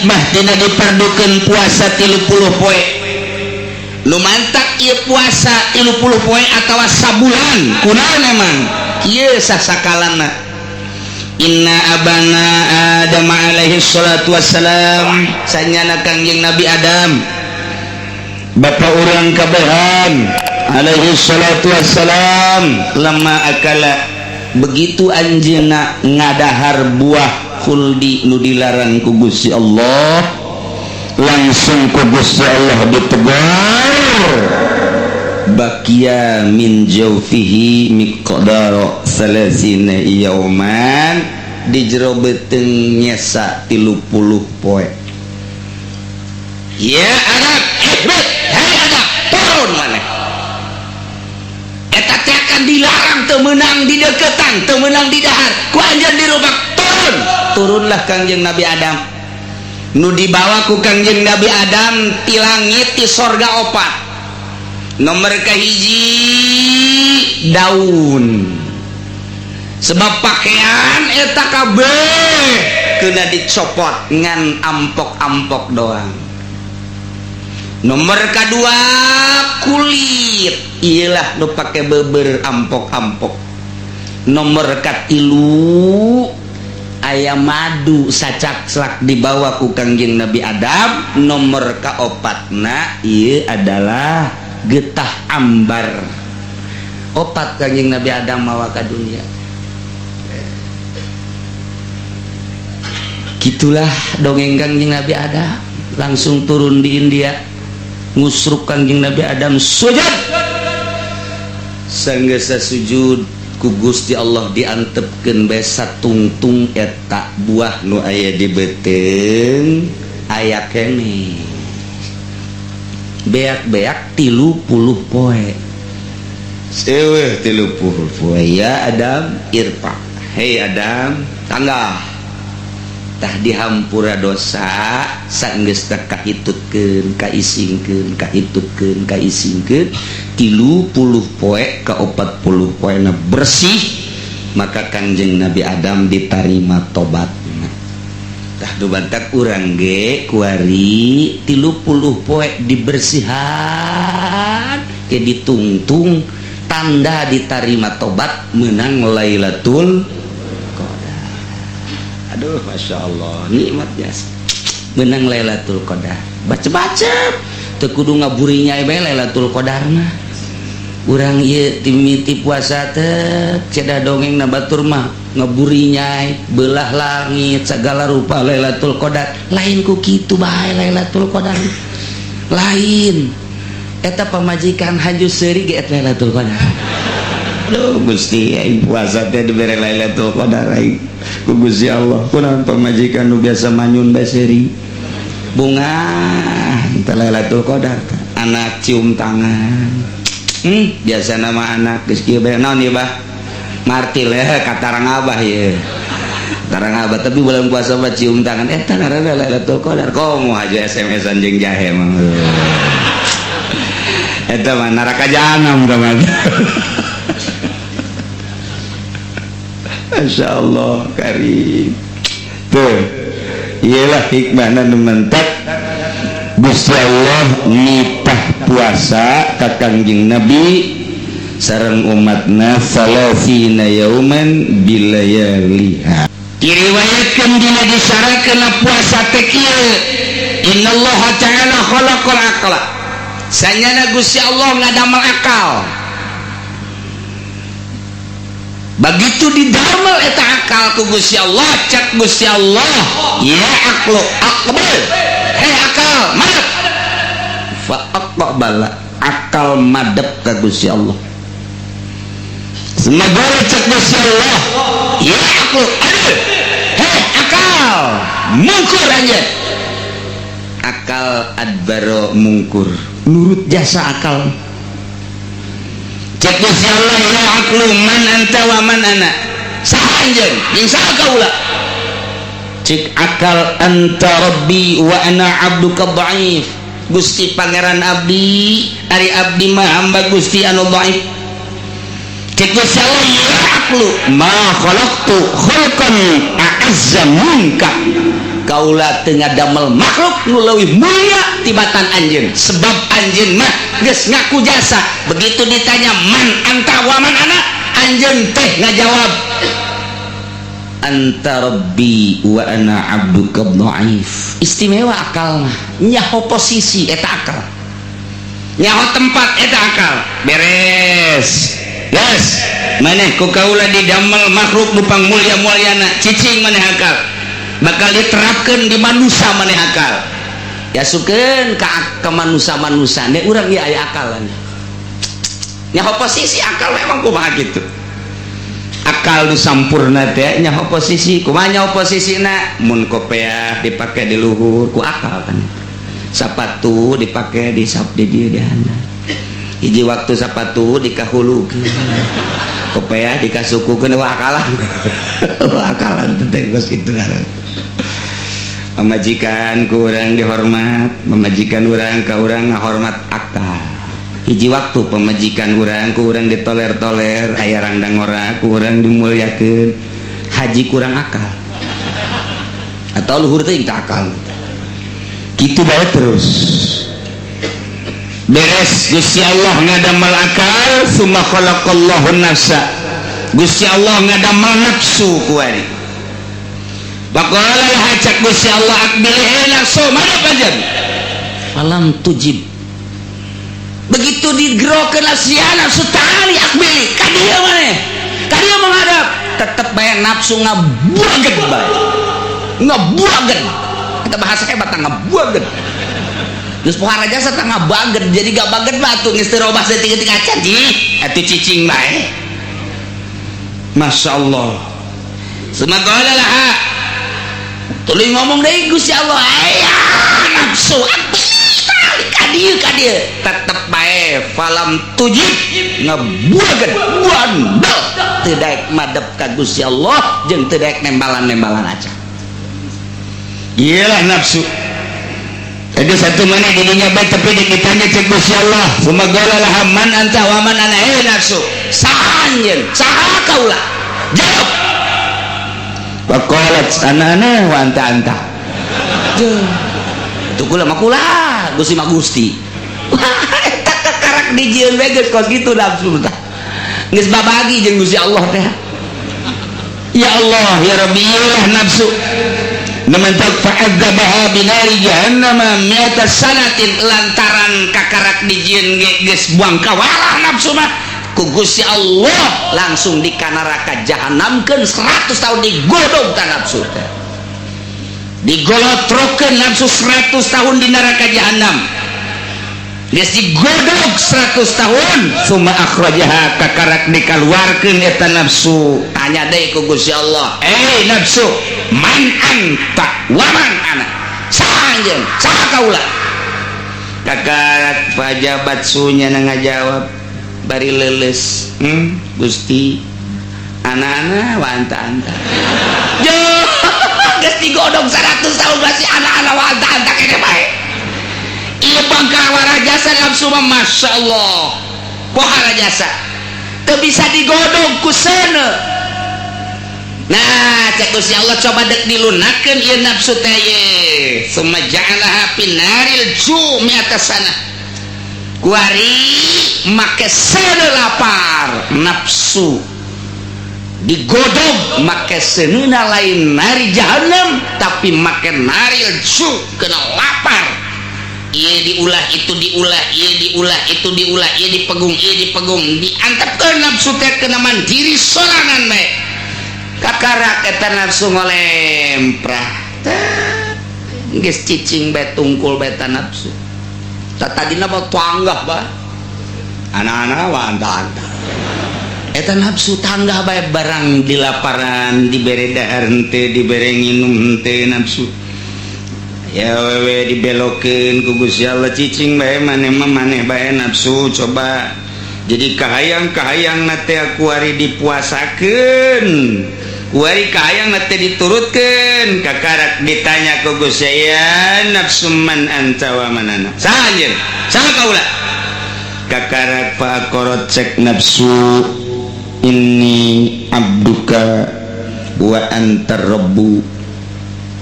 Hikmah tina diperdukeun puasa 30 poe nu mantak ieu puasa 30 poe atawa sabulan kunaon emang kieu sasakalana. Inna abana Adam alaihi salatu wassalam, sanyana Kangjeng Nabi Adam bapak urang kabehan alaihi salatu wassalam, lama akala, begitu anjeunna ngadahar buah khuldi nu dilarang ku Gusti Allah, langsung ku Gusti Allah ditegur, bakia min jaufihi miqdara salasina yauman, di jero beuteung nyesa 30 poe. Ya Adam, ihbit, hei Adam, turun maneh. Eta teh akan dilarang, teu meunang dideketan, teu meunang didahar, ku anjeun dirubak, turun. Turunlah Kangjeng Nabi Adam. Nu dibawa ku Kangjeng Nabi Adam ti langit, ti sorga opat. Nomor kahiji daun. Sebab pakaian eta kabeh kena dicopot ngan ampok-ampok doang. Nomor kedua kulit, iyalah nu pake beber ampok-ampok. Nomor katilu aya madu sacakslak dibawa ku Kangjeng Nabi Adam. Nomor kaopatna ieu adalah getah ambar. Opat Kangjeng Nabi Adam mawa ka dunia. Gitulah dongeng Kangjeng Nabi Adam. Langsung turun di India, ngusruk Kangjeng Nabi Adam sujud, sanggesa sujud ku Gusti Allah diantepkeun bae satungtung eta buah nu aya di beuteung aya keneh beak-beak 30 poe. Seueuh 30 poe. Ya Adam irfa, hei Adam tangga. Tah dihampura dosa sanggeus teh kahitutkeun kaisingkeun kahitutkeun kaisingkeun 30 poe ka 40 poena bersih, maka Kangjeng Nabi Adam ditarima tobatna. Tah nu bantak urang ge kuari 30 poe dibersihan ke ditungtung tanda ditarima tobat menang Lailatul. Aduh, Masya Allah, nikmatnya menang Lailatul Qadar. Baca-baca teu kudu ngaburinya bae Lailatul Qadar mah. Urang ieu timiti puasa teh cedah dongeng na batur mah ngaburinya belah langit segala rupa Lailatul Qadar. Lain ku kitu bae Lailatul Qadar. Lain eta pamajikan haju seuri ge eta Lailatul Qadar. Aduh Gusti, aing puasa teh dibere Lailatul Qadar aing ku Gusti Allah. Kunaon pamajikan nu biasa manyun bae seuri bunga teh Lailatul Qadar. Anak cium tangan, biasa nama anak geus kieu bae, naon ieu bah martil ya katarang abah ieu tarang abah, tapi bulan puasa mah cium tangan eta ngaranna Lailatul Qadar. Komo aja SMS-an jeung jahe mah eta mah neraka jahanam tah mah. Masya Allah karim. Tuh iyalah hikmahna nu mentak Gusti Allah nitah puasa ka Kangjeng Nabi sareng umatna salasina yauman bilayaliha. Diriwayatkeun dina disarakeun puasa teh kieu, innallaha ta'ala khalaqal aqla, sanyana Gusti Allah ngadamel akal. Begitu didamel eta akal ku Gusti Allah, cak Gusti Allah, ya aqlu aqbal, hei akal madep. Fa aqbala, akal madep ka Gusti Allah. Semoga cak Gusti Allah, ya aqlu adil, hei akal mungkur anjeun. Akal adbaro mungkur, nurut jasa akal. Cek Gusti Allah, ya aqlu man anta wa man ana, saha anjeun jeung saha kaula? Cek akal, anta rabbi wa ana abduka dhaif, Gusti pangeran abdi, ari abdi mah hamba Gusti anu dhaif. Cek Gusti Allah, ya aqlu ma khalaqtu khalqan a'azza minka, Kaula teu ngadamel makhluk nu leuwih mulia tibatan anjeun, sebab anjeun mah geus ngaku jasa. Begitu ditanya man anta wa man ana, anjeun teh ngajawab anta rabbi wa ana abduka dhaif. Istimewa akal mah, nyaho posisi eta akal, nyaho tempat eta akal. Beres, yes, maneh ku kaula didamel makhluk nu pangmulia mulyana. Cicing maneh, akal bakal diterapkan di manusia. Maneh akal diasupkeun ka manusia manusia ne urang ieu aya akal nyaho posisi. Akal memang kumaha gitu, akal nu sampurna teh nyaho posisi. Kumaha nyaho posisina? Mun kopeah dipake di luhur ku akal kan, sapatu dipake di sap di dieu di handap. Hiji waktu sapatu dikahulukeun, kopeah dikasukukeun. Wah, akalan, wah, akalan teh geus kitu. Pamajikan ku urang dihormat, pamajikan urang ka urang ngahormat, akal. Hiji waktu pamajikan urang ku urang ditoler-toler, aya rangdang ora ku urang dimuliakeun, haji kurang akal atau luhur teh akal gitu bae. Terus beres Gusti Allah ngadamel akal, summa khalaqallahu nafsa, Gusti Allah ngadamel nafsu kuari. Faqala laha, cak Gusti Allah, aqbili nafsu, mana panjen? Falam tujib. Begitu digerokeun nafsu, ya nafsu ta'ali aqbili, ka dieu maneh, ka dieu menghadap, tetep bae nafsu ngabuaget bae, ngabuaget. Kita bahasa hebat, ngabuaget. Geus pohara jasa teh ngabaget, jadi gak baget batu geus teu robah saeutik-eutik acan. Ih, atuh cicing bae. Masya Allah. Summa qala laha, tuluy ngomong deui Gusti Allah, aya nafsu aqbili, ka dieu, ka dieu, tetep bae falam tujib, ngabuaget, bandel, teu daek madep ka Gusti Allah jeung teu daek nembalan-nembalan aja. Iyalah nafsu. Jadi satu mana dirinya baik, tapi ditanya cek Gusti Allah. Summa qala laha man anta wa man ana, eh nafsu. Saha anjeun? Saha kaula? Jawab. Faqalat ana ana wa anta anta. Itu kula mah kula, Gusti mah Gusti. Wah, eta kakarak dijieun we geus kos kitu nafsu tah. Geus babagi jeung Gusti Allah teh. Ya Allah, ya Rabbi, iyalah nafsu. Nementak fa'adzabaha binari jahannama mi'ata sanatin, lantaran kakarak dijieun ge geus buang kawalah nafsu mah, ku Gusti Allah langsung di neraka jahanamkeun 100 tahun, digodog ta nafsu teh, digolotrokeun nafsu 100 tahun di neraka jahanam. Geus digodog 100 tahun, summa akhrajaha, kakarak dikaluarkeun eta nafsu, tanya deui ku Gusti Allah, eh nafsu, man anta wa man ana, saha anjeun, saha kaula? Kakarak fajabat sunya ngajawab bari leuleus, Gusti, ana ana wa anta anta. Yo, geus digodog 100 tahun masih ana ana wa anta anta kene bae. Ieu bangkawara jasa nafsu mah, Masya Allah, pohara jasa teu bisa digodog ku seuneu. Nah, cek Gusti Allah, coba dek dilunakeun ieu nafsu teh ye. Summa ja'alaha finaril ju mi'ata sanah, kuari make seuneu lapar nafsu digodog make seuneu, lain nari jahanam tapi make naril ju, kena lapar. Iya diulah, itu diulah, iya diulah, itu diulah, iya dipegung, iya dipegung, diantepkeun nafsu teh kena mandiri sorangan bae. Kakarak eta nafsu ngolemprah, geus cicing bae, tungkul bae eta nafsu. Tadina mah tanggah bae, ana-ana wa anta-anta. Eta nafsu tanggah bae, barang dilaparan, dibere dahar henteu, dibere nginum henteu nafsu. Ya wewe dibelokeun ku Gusti Allah, cicing bae maneh mah, maneh bae nafsu coba. Jadi kahayang kahayang na teh kuari dipuasakeun, kuari kahayang na teh diturutkeun. Kakarak ditanya ku Gusti, ya nafsu, man anta wa man ana, saha anjeun, saha kaula? Kakarak faqalat, cek nafsu, inni abduka wa anta rabbu.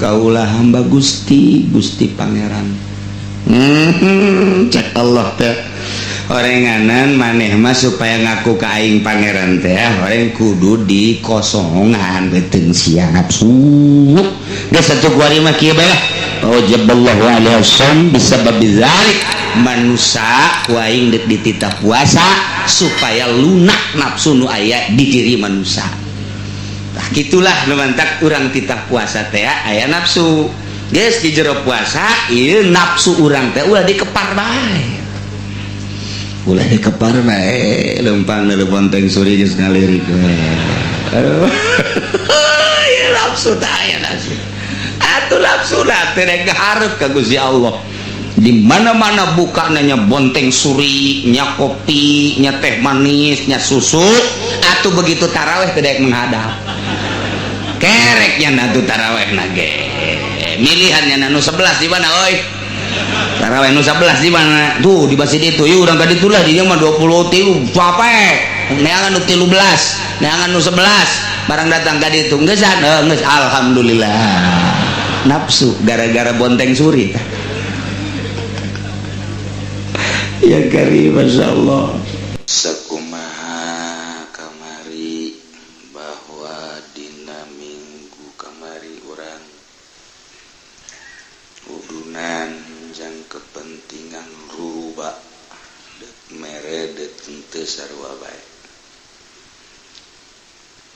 Kaulah hamba Gusti, Gusti Pangeran. Cek Allah teh orenganan maneh mah supaya ngaku ka aing pangeran teh orang kudu dikosongan beuteung sia nafsu. Geus satu kuari mah kieu bae lah. Aujaballahu alaihi wasallam bisababi dzalik manusia ku aing deuk dititah puasa supaya lunak nafsu nu aya di diri manusia. Tah kitulah nu mantak urang titah puasa teh aya nafsu. Geus di jero puasa ieu nafsu urang teh ulah dikepar bae. Ulah dikepar bae lempang bonteng suri geus ngalirik we. Aduh. Ieu nafsu teh aya nafsu. Atuh nafsu lah teh rek hareup ka Gusti Allah. Di mana-mana buka nanya bonteng suri, nya kopi, nya teh manis, nya susu, atuh begitu taraweh teh daek menghadap. Kereknya atuh taraweh na ge. Milihannya nu 11 di mana oi? Taraweh nu 11 di mana? Tuh di masjid itu, yuk urang ka ditu lah, di dieu mah 23 capek. Neangan nu 13, neangan nu 11, barang datang ka ditu geus geus alhamdulillah. Nafsu gara-gara bonteng suri. Ya karim, Masya Allah. Sakumaha kamari bahwa dina minggu kamari urang udunan jang kepentingan ruba dek mere dek henteu sarua bae.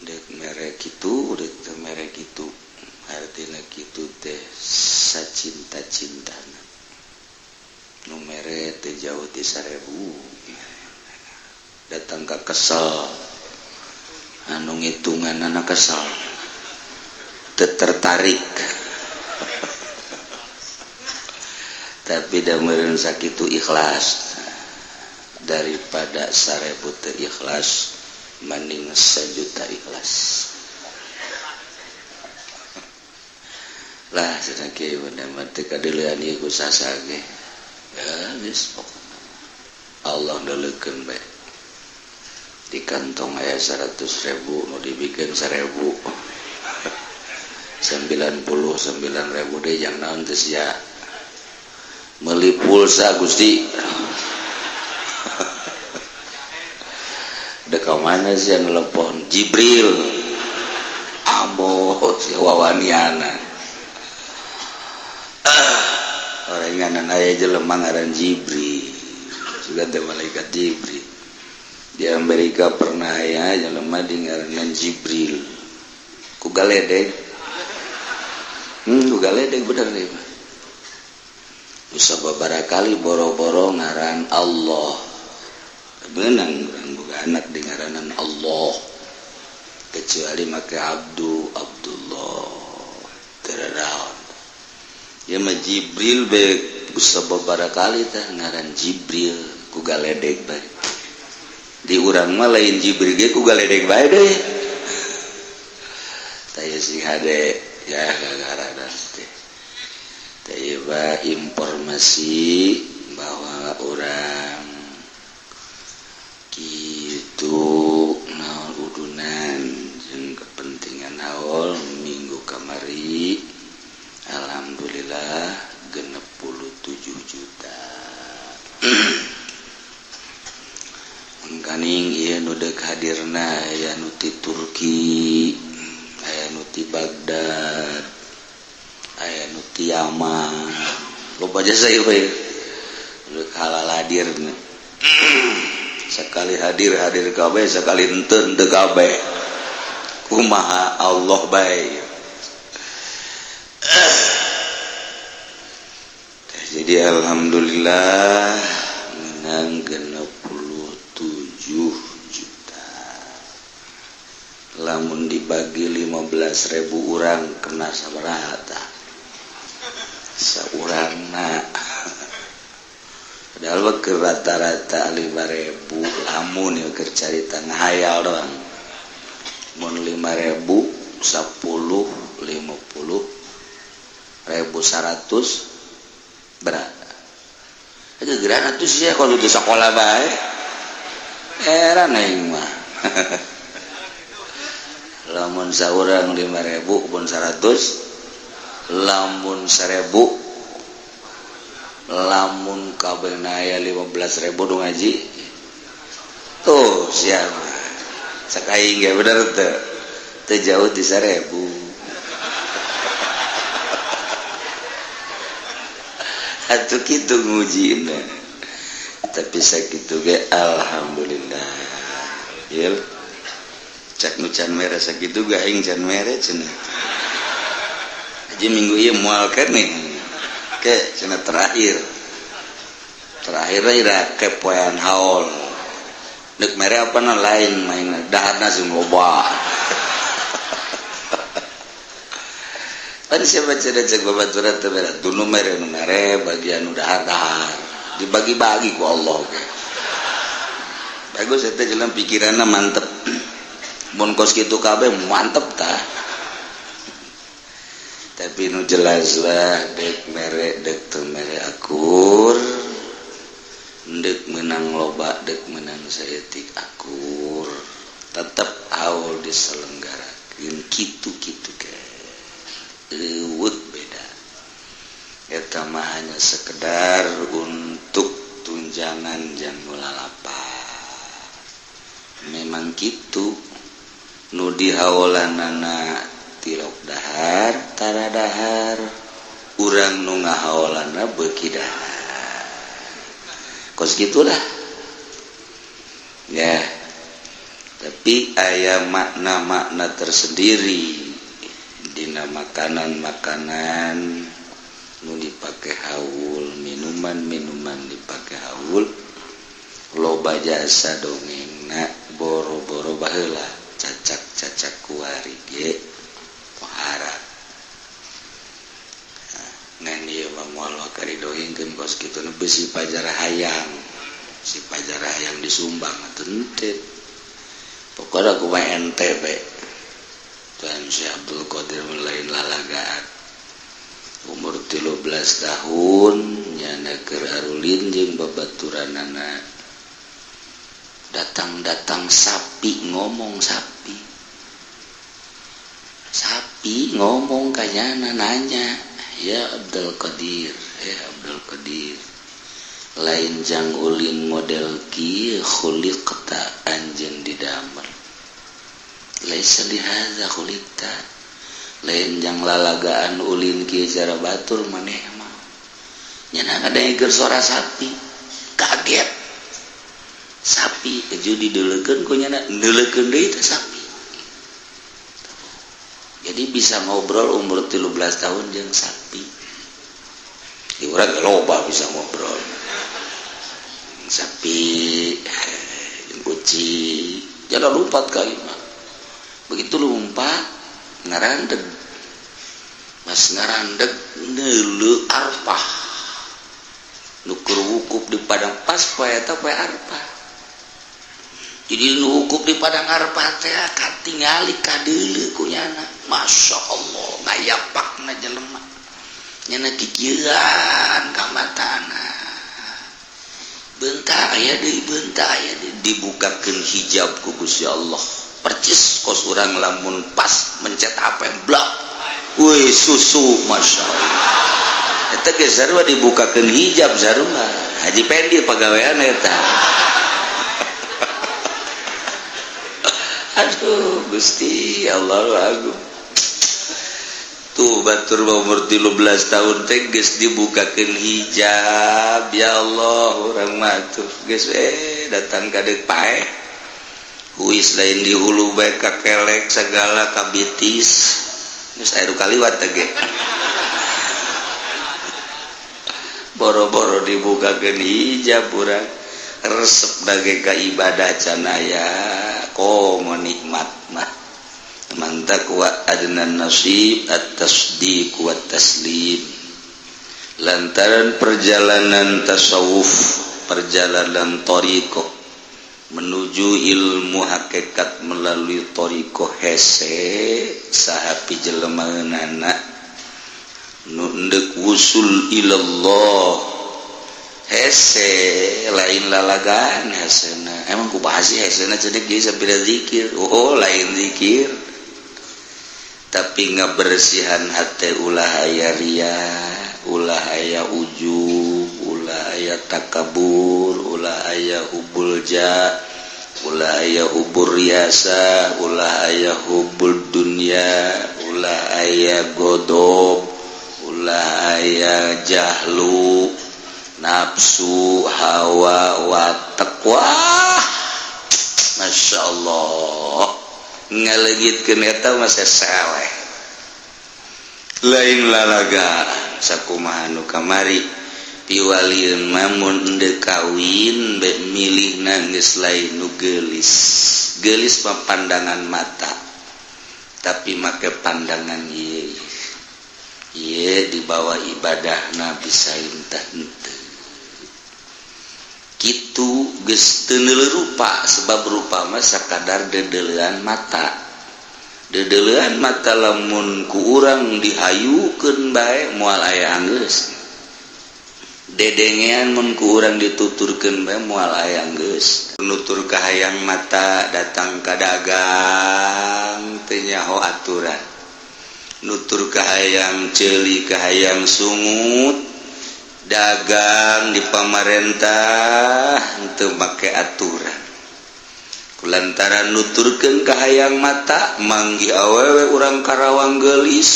Dek mere kitu dek teu mere kitu artina kitu teh sacinta-cintana. Nu mere teh jauh ti 1000 datang ka kesel anu ngitunganana kesel teu tertarik. Tapi da meureun sakitu ikhlas daripada 1000 teu ikhlas mending 1 juta ikhlas lah. Cenah kieu mah teu kadeulean ieu ku sasa ge. Ya geus pokona Allah ndeulekeun bae. Di kantong aya 100.000 nu dibikeun 1.000 99.000 deui jang naon teh sia meuli pulsa Gusti. Dek ka mana sia nelepon Jibril ambo sia wawaniana. Orenganan aya jelema ngaran Jibril sudah teh malaikat Jibril. Di Amerika pernah aya jelema di ngaranan Jibril ku galedeg. Ku galedeg bener ieu mah. Bisa babara kali boro-boro ngaran Allah. Beunang urang boga anak di ngaranan Allah kecuali make Abdu Abdullah teu. Ya mah Jibril be bisa babara kali teh ngaran Jibril ku galedeg bae. Di urang mah lain Jibril ge ku galedeg bae deh. Tah sing hade ya gagaranan teh. Tah ieu informasi bahwa urang kitu naon udunan jeung kepentingan haul minggu kamari. Alhamdulillah 67 juta. Mangkaning ieu nu deuk hadirna aya nu ti Turki, aya nu ti Baghdad, aya nu ti Yaman. Loba jasa ieu bae. Deuk halal hadirna. Sekali hadir hadir kabeh, sekali henteu henteu kabeh. Kumaha Allah bae. Jadi alhamdulillah menang 67 juta. Lamun dibagi 15.000 orang kena sabaraha tah? Saurangna. Padahal mah keur rata-rata 5.000 lamun ieu keur carita ngahayal doang. Mun 5.000 10 50 ribu 100 berat. Itu geran atuh sia kalau di sekolah bae. Heran aing mah. Lamun saurang 5.000 pun 100 Lamun 1000 lamun kabeh aya 15.000 nu ngaji. Tuh siapa? Cek aing ge bener teu? Teu jauh ti 1000. Atuh kitu ngujina. Tapi sakitu ge alhamdulillah. Ieu cek nu can mere sakitu ge aing can mere cenah. Haji minggu ieu moal keneh. Ke cenah terakhir. Terakhir ira ke poean haul. Deuk mere apa na lain main daharna sing loba. Pan siapa cenah cek babaturan teh mere tunu mere nu mere bagian nu dahar-dahar. Dibagi-bagi ku Allah ge. Bagus eta jelema pikiranna mantep. Mun kos kitu kabeh mantep tah. Tapi nu jelas lah dek mere dek teu mere akur. Dek menang loba dek menang saeutik akur. Tetep haul diselenggarakeun kitu-kitu ke. Eueuh beda. Eta mah hanya sekedar untuk tunjangan jang nu lalapa. Memang kitu nu dihaolanana tilok dahar tara dahar urang nu ngahaolana beuki dahar. Kos gitulah ya. Tapi aya makna-makna tersendiri dina makanan-makanan nu dipake haul, minuman-minuman dipake haul, loba jasa dongengna boro-boro baheula cacak-cacak kuari ge pohara. Ngan ieu mah moal wakari dongengkeun kos kitu nu besi pajar hayang, si pajar hayang disumbang atuh henteu. Pokona kumaha ente be. Tuan Syekh Abdul Qadir lain lalagaan. Umur 13 tahun nyana keur arulin jeung babaturanana. Datang-datang sapi ngomong sapi. Sapi ngomong ka nyana nanya, "Ya Abdul Qadir, ya Abdul Qadir. Lain jang ulin model kieu khuliqta anjeun didamel. Laisa lihadza khuliqta." Lain jang lalagaan ulin kieu cara batur maneh mah. Nyana ngadengekeun suara sapi, kaget. Sapi keju dideulekeun ku nyana, ndeulekeun deui teh sapi. Jadi bisa ngobrol umur 13 tahun jeung sapi. Di urang ge loba bisa ngobrol. Sapi, jeung kucing, jalan lompat ka imah. Begitu lompat ngarandeg. Pas ngarandeg neuleuh arpah. Nu keur wukuf di padang pas poe eta poe arpah. Jadi nu wukuf di padang arpah teh katingali kadeuleu ku nyana. Masya Allah ngayapakna jelema. Nyana kikieuan ka matana. Bentar aya deui, bentar aya deui dibukakeun hijab ku Gusti Allah. Percis kos urang lamun pas mencet HP blak. Wih susu Masya Allah. Eta ge sarua dibukakeun hijab sarua. Haji Pendi pagawean eta. Aduh Gusti Allah agung. Tuh batur umur 13 tahun teh geus dibukakeun hijab. Ya Allah urang mah tuh geus datang ka deuk paeh. Huis lain di hulu bae ka kelek segala kabitis. Geus aya nu kaliwat teh ge. Boro-boro dibukakeun hijab urang resep dage ka ibadah can aya komo nikmat mah. Man taqwa adnan nasib at-tasdiq wa taslim. Lantaran perjalanan tasawuf, perjalanan thariqah menuju ilmu hakikat melalui thariqah hese sahapi jelema-nana nu endek wusul ilallah hese lain lalagaan hesena. Emang ku bahasi hesena cedek geus sapira zikir. Oh lain zikir. Tapi ngabersihan hate ulah aya ria, ulah aya ujub, ulah aya takabur, ulah aya hubbul jah, ulah aya hubbur riasa, ulah aya hubbul dunya, ulah aya godob, ulah aya jahlu, nafsu, hawa, watak. Wah, Masya Allah, ngaleungitkeun eta mah seseweh, lain lalaga. Sakumaha nu kamari piwalieun mah, mun endek kawin be milihna geus lain nu geulis. Geulis mah pandangan mata, tapi make pandangan ieu ieu dibawa ibadahna bisa entah henteu kitu, geus teu rupa, sebab rupa mah sakadar dedelean mata. Dedelean mata lamun ku urang dihayukeun bae moal aya anggeus. Dedengean mun ku urang dituturkeun bae moal aya anggeus. Nutur kahayang mata datang ka dagang teu nyaho aturan, nutur kahayang ceuli, kahayang sungut, dagang di pamarentah teu make aturan. Kulantaran nuturkeun kahayang mata, manggih awewe urang Karawang geulis,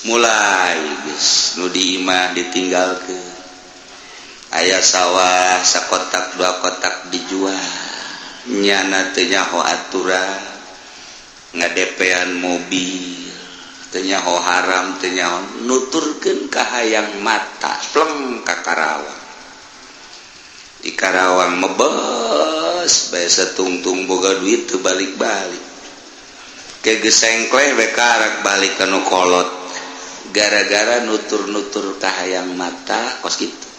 mulai geus nu di imah ditinggalkeun, aya sawah sakotak dua kotak dijual, nyana teu nyaho aturan, ngadepean mobil teu nyaho haram, teu nyaho, nuturkeun kahayang mata pleng ka Karawang. Di Karawang mebes bae, satungtung boga duit teu balik-balik, ke geus sengkleh we karak balik ka nu kolot, gara-gara nutur-nutur kahayang mata kos kitu.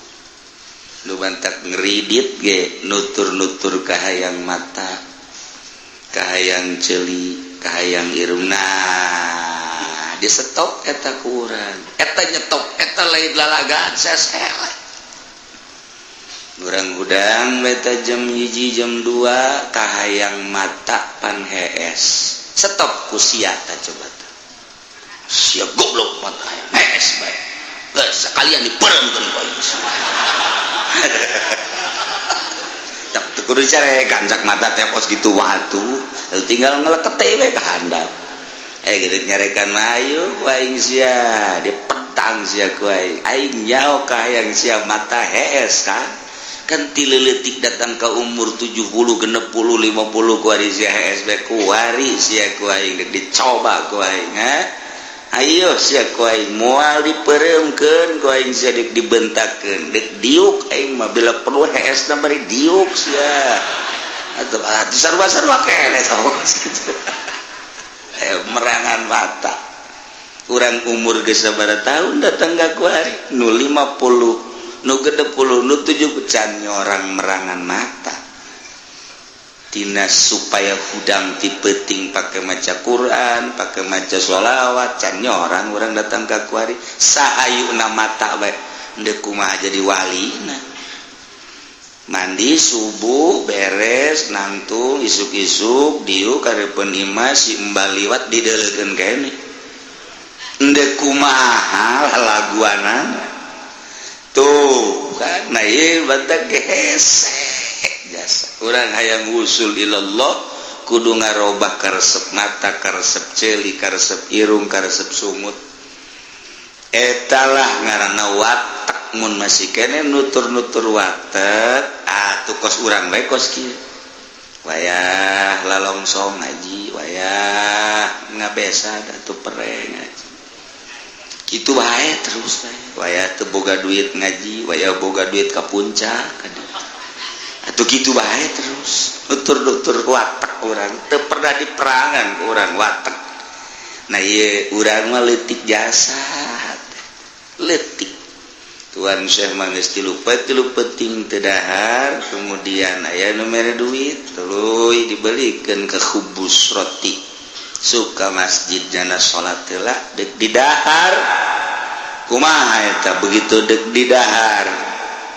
Nu bantak ngeridit ge nutur-nutur kahayang mata, kahayang ceuli, kahayang irung. Nah, di stop eta ku urang, eta nyetop eta lain lalagaan, sesele urang hudang beta jam 1, jam 2, kahayang mata pan hees, stop ku sia ta. Coba ta sia goblok, mata hayang hees bae. Geus sekalian diperemkeun ku aing. Tak kudu carekan cak mata teh kos gitu waktu tinggal ngelekete we ka handap. Gitu nyarekan mah, ayo ku aing sia dipetang sia ku aing, aing nyaho kahayang sia mata hees kan. Kan ti leutik datang ke umur 70, 60, 50, kuari sia hees bae, kuari sia ku aing dek dicoba ku aing, ha? Ayo sia ku aing moal dipereumkeun ku aing sia, dek dibentakeun, dek diuk aing mah bila perlu hees na bari diuk sia atuh. Ah, sarua-sarua keneh gitu. Merangan mata urang umur geus sabaraha tahun datang ka kuari, nu 50, nu 60, nu 7, can nyorang merangan mata. Tina supaya hudang ti peuting pake maca Quran, pake maca sholawat, can nyorang urang datang ka kuari sahayuna mata bae. Endek kumaha jadi wali? Nah, mandi subuh beres, nangtung isuk-isuk diuk karepun imah, si embal liwat dideulekeun kene. Endek kumaha lalaguanana tuh kan? Nah, ieu batak gesek jasa urang hayang wusul ilallah kudu ngarobah karesep mata, karesep ceuli, karesep irung, karesep sungut. Etalah ngaranna watak. Mun masih kene nutur-nutur watak atuh kos urang bae kos kieu, wayah lalongsong ngaji, wayah ngabesa atuh pereng ngaji, kitu bae terus bae. Wayah teu boga duit ngaji, wayah boga duit ka puncak atuh, kitu bae terus nutur-nutur watak urang, teu pernah diperangan ku urang watak. Nah, ieu urang mah leutik jasa, leutik. Tuan Syekh mah geus 3 3 peuting teu dahar, kemudian aya nu mere duit, tuluy dibelikeun ke khubus roti, suka masjid jana salat heula dek didahar. Kumaha eta begitu dek didahar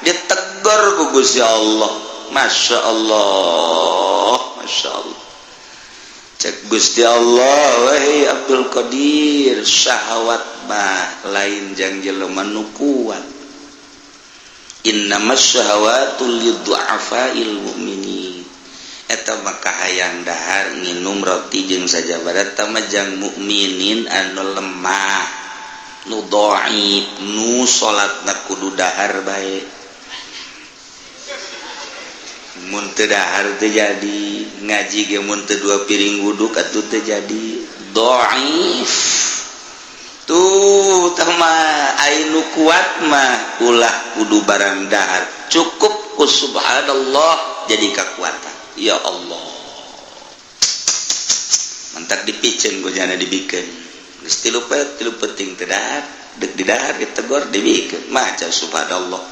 ditegor ku Gusti Allah? Masya Allah, Masya Allah. Cek Gusti Allah, wahai Abdul Qadir, syahwat mah lain jang jelema nu kuat. Innamas syahawatu liddu'afail mu'minin. Eta mah kahayang dahar nginum roti jeung sajabana eta mah jang mukminin anu lemah, nu dhaif, nu salatna kudu dahar bae. Mun teu dahar teu jadi, ngaji ge mun teu dua piring wuduk atuh teu jadi, dhaif. Tuh tah mah ai nu kuat mah ulah kudu barang dahar, cukup ku subhanallah jadi kekuatan. Ya Allah, mantak dipiceun ku jana dibikeun geus tilu poe tilu peuting teu dahar, deuk didahar ditegor dibikeun maca subhanallah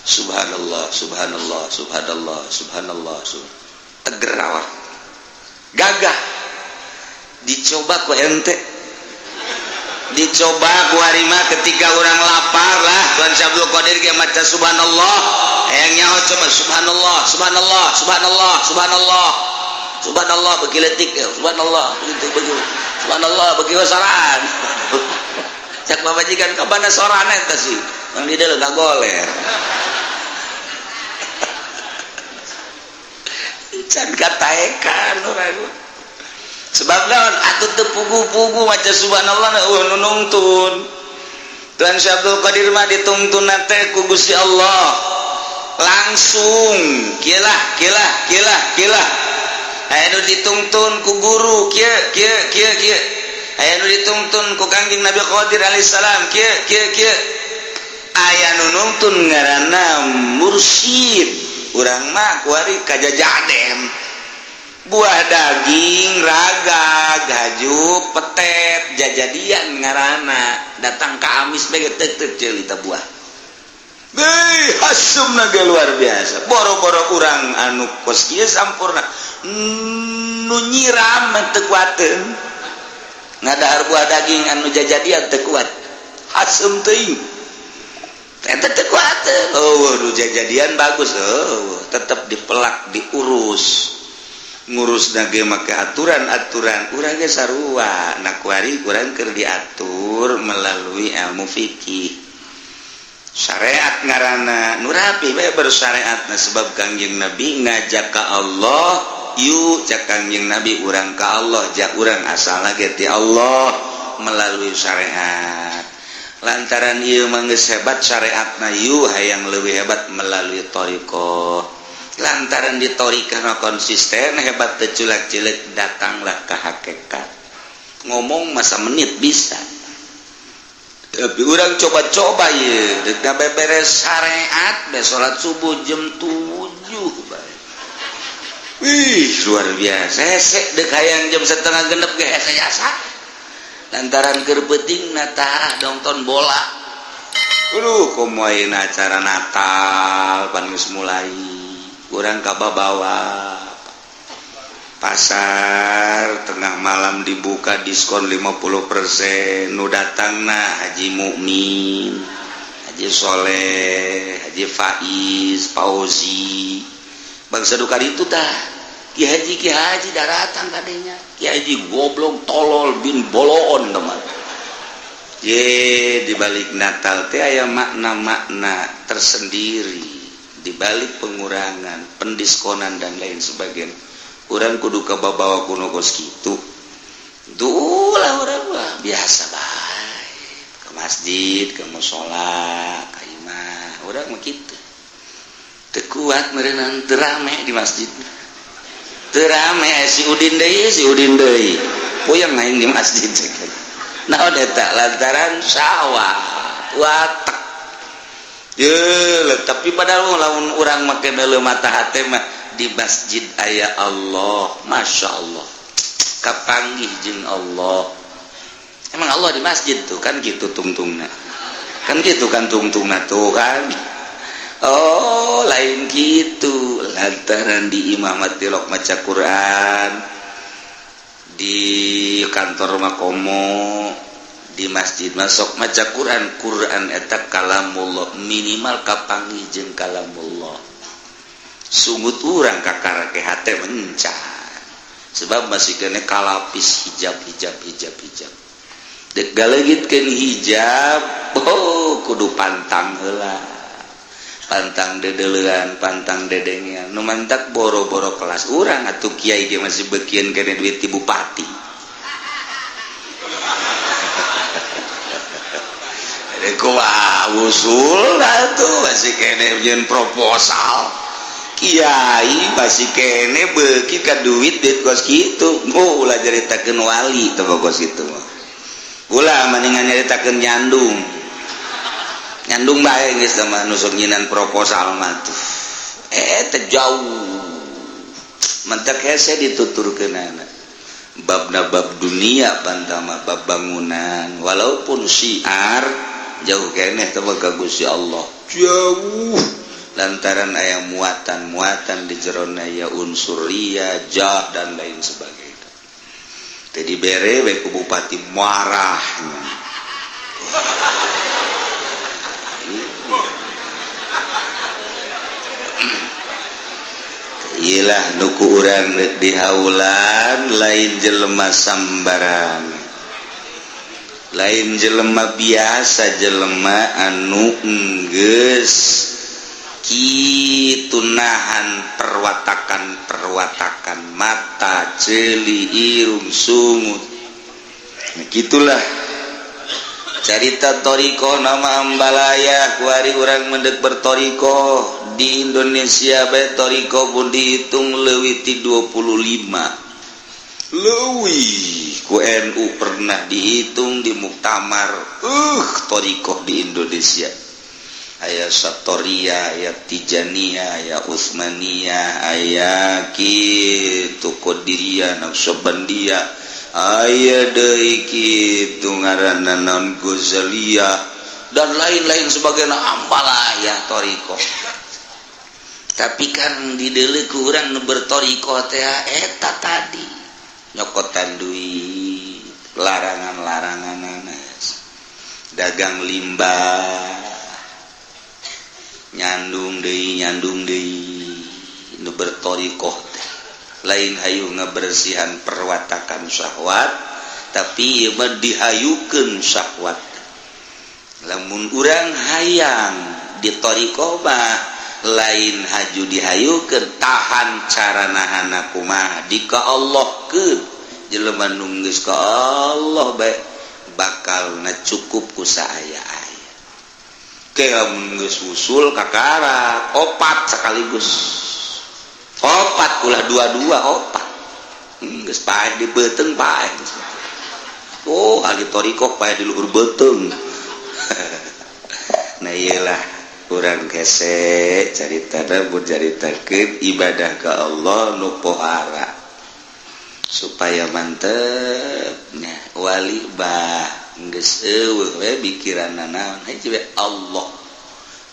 subhanallah subhanallah subhanallah subhanallah subhanallah, teger awak gagah. Dicoba ku ente, dicoba ku harima ketika orang lapar lah Tuan Syabdul Qadir ge maca subhanallah, hayang nyaho coba subhanallah subhanallah subhanallah subhanallah subhanallah, bagi letik ya subhanallah begitu begitu subhanallah bagi wasaran. Cak pamajikan kabana soran eta sih yang di dalam goler can kataekan urang sebab naon atuh teu pugu-pugu maca subhanallah eueuh nu nungtun. Tuan Syekh Abdul Qadir mah ditungtun teh ku Gusti Allah langsung kieu kieu kieu kieu. Aya nu ditungtun ku guru kieu kieu kieu kieu, aya nu ditungtun ku Kangjeng Nabi Qadir alaihi salam kieu kieu kieu, aya nu nungtun ngaranna mursyid. Urang mah kuari kajajaden buah daging raga gajuk petet jajadian ngaranna, datang ka amis bae teu teu ceulita buah. Hei, hasumna ge luar biasa. Boro-boro urang anu kos kieu sampurna nu nyiram teu kuateun ngadahar buah daging anu jajadian teu kuat, hasum teuing eta teu kuateun. Oh, nu jajadian bagus, oh tetep dipelak diurus, ngurus nage make aturan-aturan urang ge sarua. Nah kuari urang keur diatur melalui ilmu fikih syariat ngaranna nu rapi bae bersyariatna, sebab Kangjeng Nabi ngajak ka Allah, yuk cak Kangjeng Nabi urang ka Allah, jak urang asalna ge ti Allah melalui syariat. Lantaran ieu mah geus hebat syariatna, yuk hayang leuwih hebat melalui thariqah. Lantaran di thariqah konsisten hebat teu culak-cileuk, datanglah ke hakikat. Ngomong masa menit bisa, tapi orang coba-coba ya dek beres syariat be salat subuh jam 7 bae. Wih luar biasa hese dek hayang jam 5:30 ge hese jasa lantaran keur peuting na tah nonton bola. Aduh komo ayeuna acara Natal pan geus mulai urang kababawa pasar tengah malam dibuka diskon 50%, nu datangna Haji Mukmin, Haji Soleh, Haji Faiz, Fauzi, bangsa duka itu tah Ki Haji daratan kadenya Ki Haji goblok tolol bin boloon teman. Ye dibalik Natal teh aya makna-makna tersendiri dibalik pengurangan, pendiskonan dan lain sebagainya. Urang kudu kababawa kuno kos kitu. Duh lah urang mah biasa bae. Ke masjid, ke musola, ka imah, urang mah kitu. Teu kuat meureunang teu rame di masjid. Teu rame si Udin deui, si Udin deui. Puyeng aing di masjid. Naon eta lantaran sawah watak. Ye, tapi padahal lamun urang make meuleuh mata hate mah di masjid aya Allah, masya Allah, kapanggih jeung Allah. Emang Allah di masjid tuh kan gitu tungtungna, kan gitu kan tungtungna tuh kan. Oh lain gitu, lantaran di imamat tilok maca Quran, di kantor makomo, di masjid masuk maca Quran. Quran eta kalamullah, minimal kapanggih jeung kalamullah. Sungut urang kakarake hate mencar. Sebab masih kena kalapis hijab hijab hijab hijab. Dek galeugitkeun hijab, oh, kudu pantang heula, pantang dedeleuan, pantang dedengean. Nu mantak boro-boro kelas urang atuh, kiai ge masih beukieun kene duit ti bupati. Kumaha usul tuh, masih kene nyieun proposal. Kiai masih kene beuki ka duit duit kos kitu. Oh, ulah nyaritakeun wali teh kos kitu mah. Ulah, mendingan nyaritakeun nyandung nyandung bae geus mah, nusuk nyinan proposal mah tuh. Eh, teh jauh, mantak hese dituturkeunana babna bab dunia pantama bab bangunan, walaupun syiar jauh keneh teh ka Gusti Allah jauh, lantaran aya muatan-muatan di jerona, ya unsur ria, jah, dan lain sebagainya. Tadi bere we ku bupati, marahnya. Iyalah, nuku urang rek dihaulan lain jelema sambarang, lain jelema biasa, jelema anu enggeus kitu nahan perwatakan-perwatakan mata, ceuli, irung, sungut. Nah, gitulah carita toriko nama ambalaya. Kuari urang mendek bertoriko di Indonesia bae, toriko pun dihitung leuwih ti 25 leuwih. Ku NU pernah dihitung di muktamar, toriko di Indonesia aya Satoria, aya Tijania, aya Utsmania, aya kitu Qadiriyah, Naqsyabandiyah, aya deui kitu ngaranna naon, Ghazaliyah, dan lain-lain sebagainya. Ambalaya toriko. Tapi kan dideuleu ku urang nu bertoriko teh eta tadi nyokotan duit, larangan-larangan, dagang limbah, nyandung deui, nyandung deui. Nu bertorikoh teh lain hayu ngabersihan perwatakan syahwat, tapi ieu mah dihayukeun syahwat. Lamun urang hayang di torikoh mah lain haju dihayukeun, tahan cara nahana kumaha, di ka Allah keun. Jelema nu geus ka Allah bae bakal na cukup ku saaya-aya. Ke lamun geus usul kakara opat sekaligus, opat, ulah dua-dua, opat. Geus paeh di beuteung, paeh. Oh, ahli torikoh paeh di luhur beuteung. Nah, iyalah kurang kese carita caritakeun ibadah ke Allah nu pohara supaya mantepnya wali bah geus eueuh we pikiranna naon, hiji we Allah.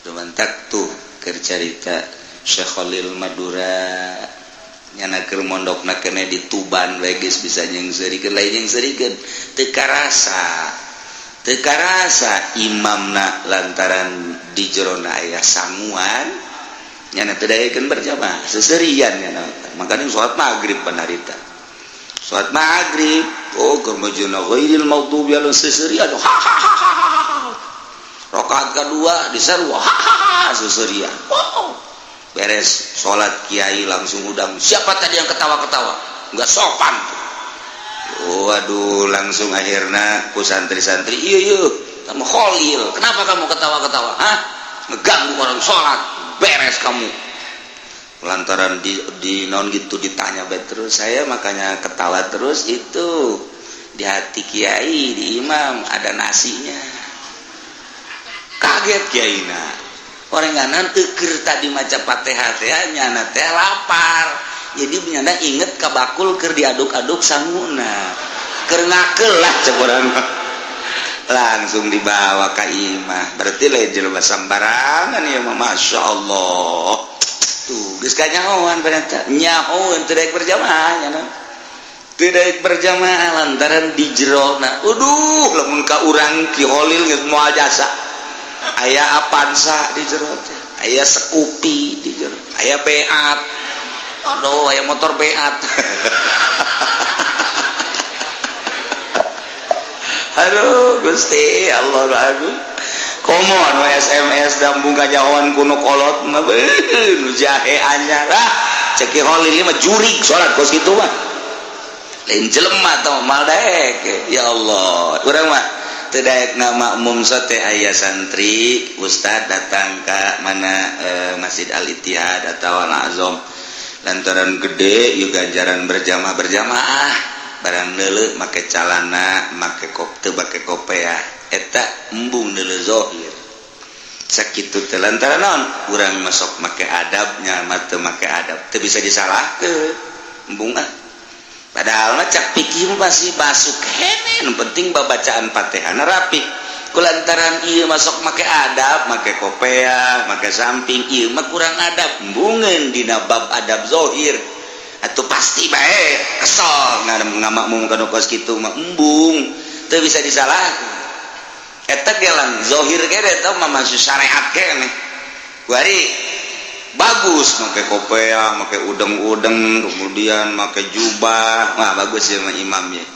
Dumantak tuh keur carita Syekh Khalil Madura, nyana keur mondokna keneh di Tuban we geus bisa nyeungseurikeun, lain nyeungseurikeun, teu karasa, teu karasa imamna, lantaran di jerona aya sanguan. Nyana teu daekeun berjamaah, seserian nyana. Makanya salat maghrib panarita, salat maghrib, oh, keur majuna ghairil maghdubi alaihim, seserian, ha ha ha ha ha. Rakaat kedua diseru, ha ha ha, seserian. Oh, beres salat kiai langsung udang, "Siapa tadi yang ketawa-ketawa? Enggak sopan." Waduh, langsung akhirnya ku santri-santri, "Iya iya, kamu Kholil, kenapa kamu ketawa-ketawa? Hah? Ngeganggu orang sholat, beres kamu." Lantaran di non gitu ditanya bae terus, "Saya makanya ketawa terus itu di hati kiai, di imam ada nasinya." Kaget kiai. Nah, orang nganan eukeur tadi maca Fatihah teh nyana teh lapar, jadi nyana inget ka bakul keur diaduk-aduk sanguna, keur ngakel lah cek urang mah. Langsung dibawa ka imah. Berarti lain jelema sambarangan ya mah, Masya Allah. Tuh geus kanyahoan ternyata, nyahoan teu daek berjamaah, nyana teu daek berjamaah lantaran di jerona. Aduh, lamun ka urang Ki Holil geus moal jasa. Aya Avanza di jero teh, aya Scoopy di jero, aya Beat. Aduh, aya motor beat. Aduh, Gusti Allah aduh. Komo anu SMS dan bunga jawan kuno kolot mah nu jahe anyar. Ah, cek Holil mah jurig salat kos kitu mah. Lain jelema tah mal daek. Ya Allah, urang mah teu daek ngamakmum sote aya santri, ustad datang ka mana Masjid Al Ittihad atawa Al Azam. Lantaran gede ieu ganjaran berjamaah berjamaah barang deuleu make calana make kop teu make kopeah eta embung deuleu zahir sakitu teh lantaran naon urang masuk make adabnya mah teu make adab teu bisa disalahkeun embung ah padahal mah cak pikir masih masuk kene nu penting babacaan Fatihahna rapi kulantaran ieu masuk make adab make kopeah make samping ieu mah kurang adab embungeun dina bab adab zahir atuh pasti bae kesel ngamakmum kana kos kitu mah embung teu bisa disalahkeun eta gelang zahir kene eta mah masih syariat kene kuari bagus make kopeah make udeng-udeng kemudian make jubah wah bagus ya mah imamnya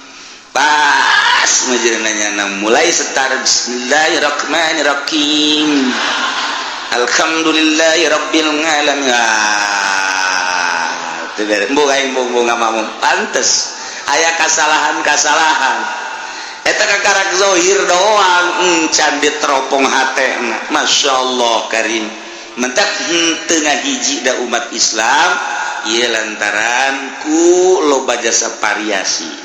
pas nanya mulai setar bismillahirrahmanirrahim alhamdulillahirabbil alamin ah teu beres embung aing embung ngamakmum pantes aya kasalahan-kasalahan eta kakarak zahir doang encan diteropong hatena masyaallah karim mentak henteu ngahiji da umat Islam ieu lantaran ku loba jasa variasi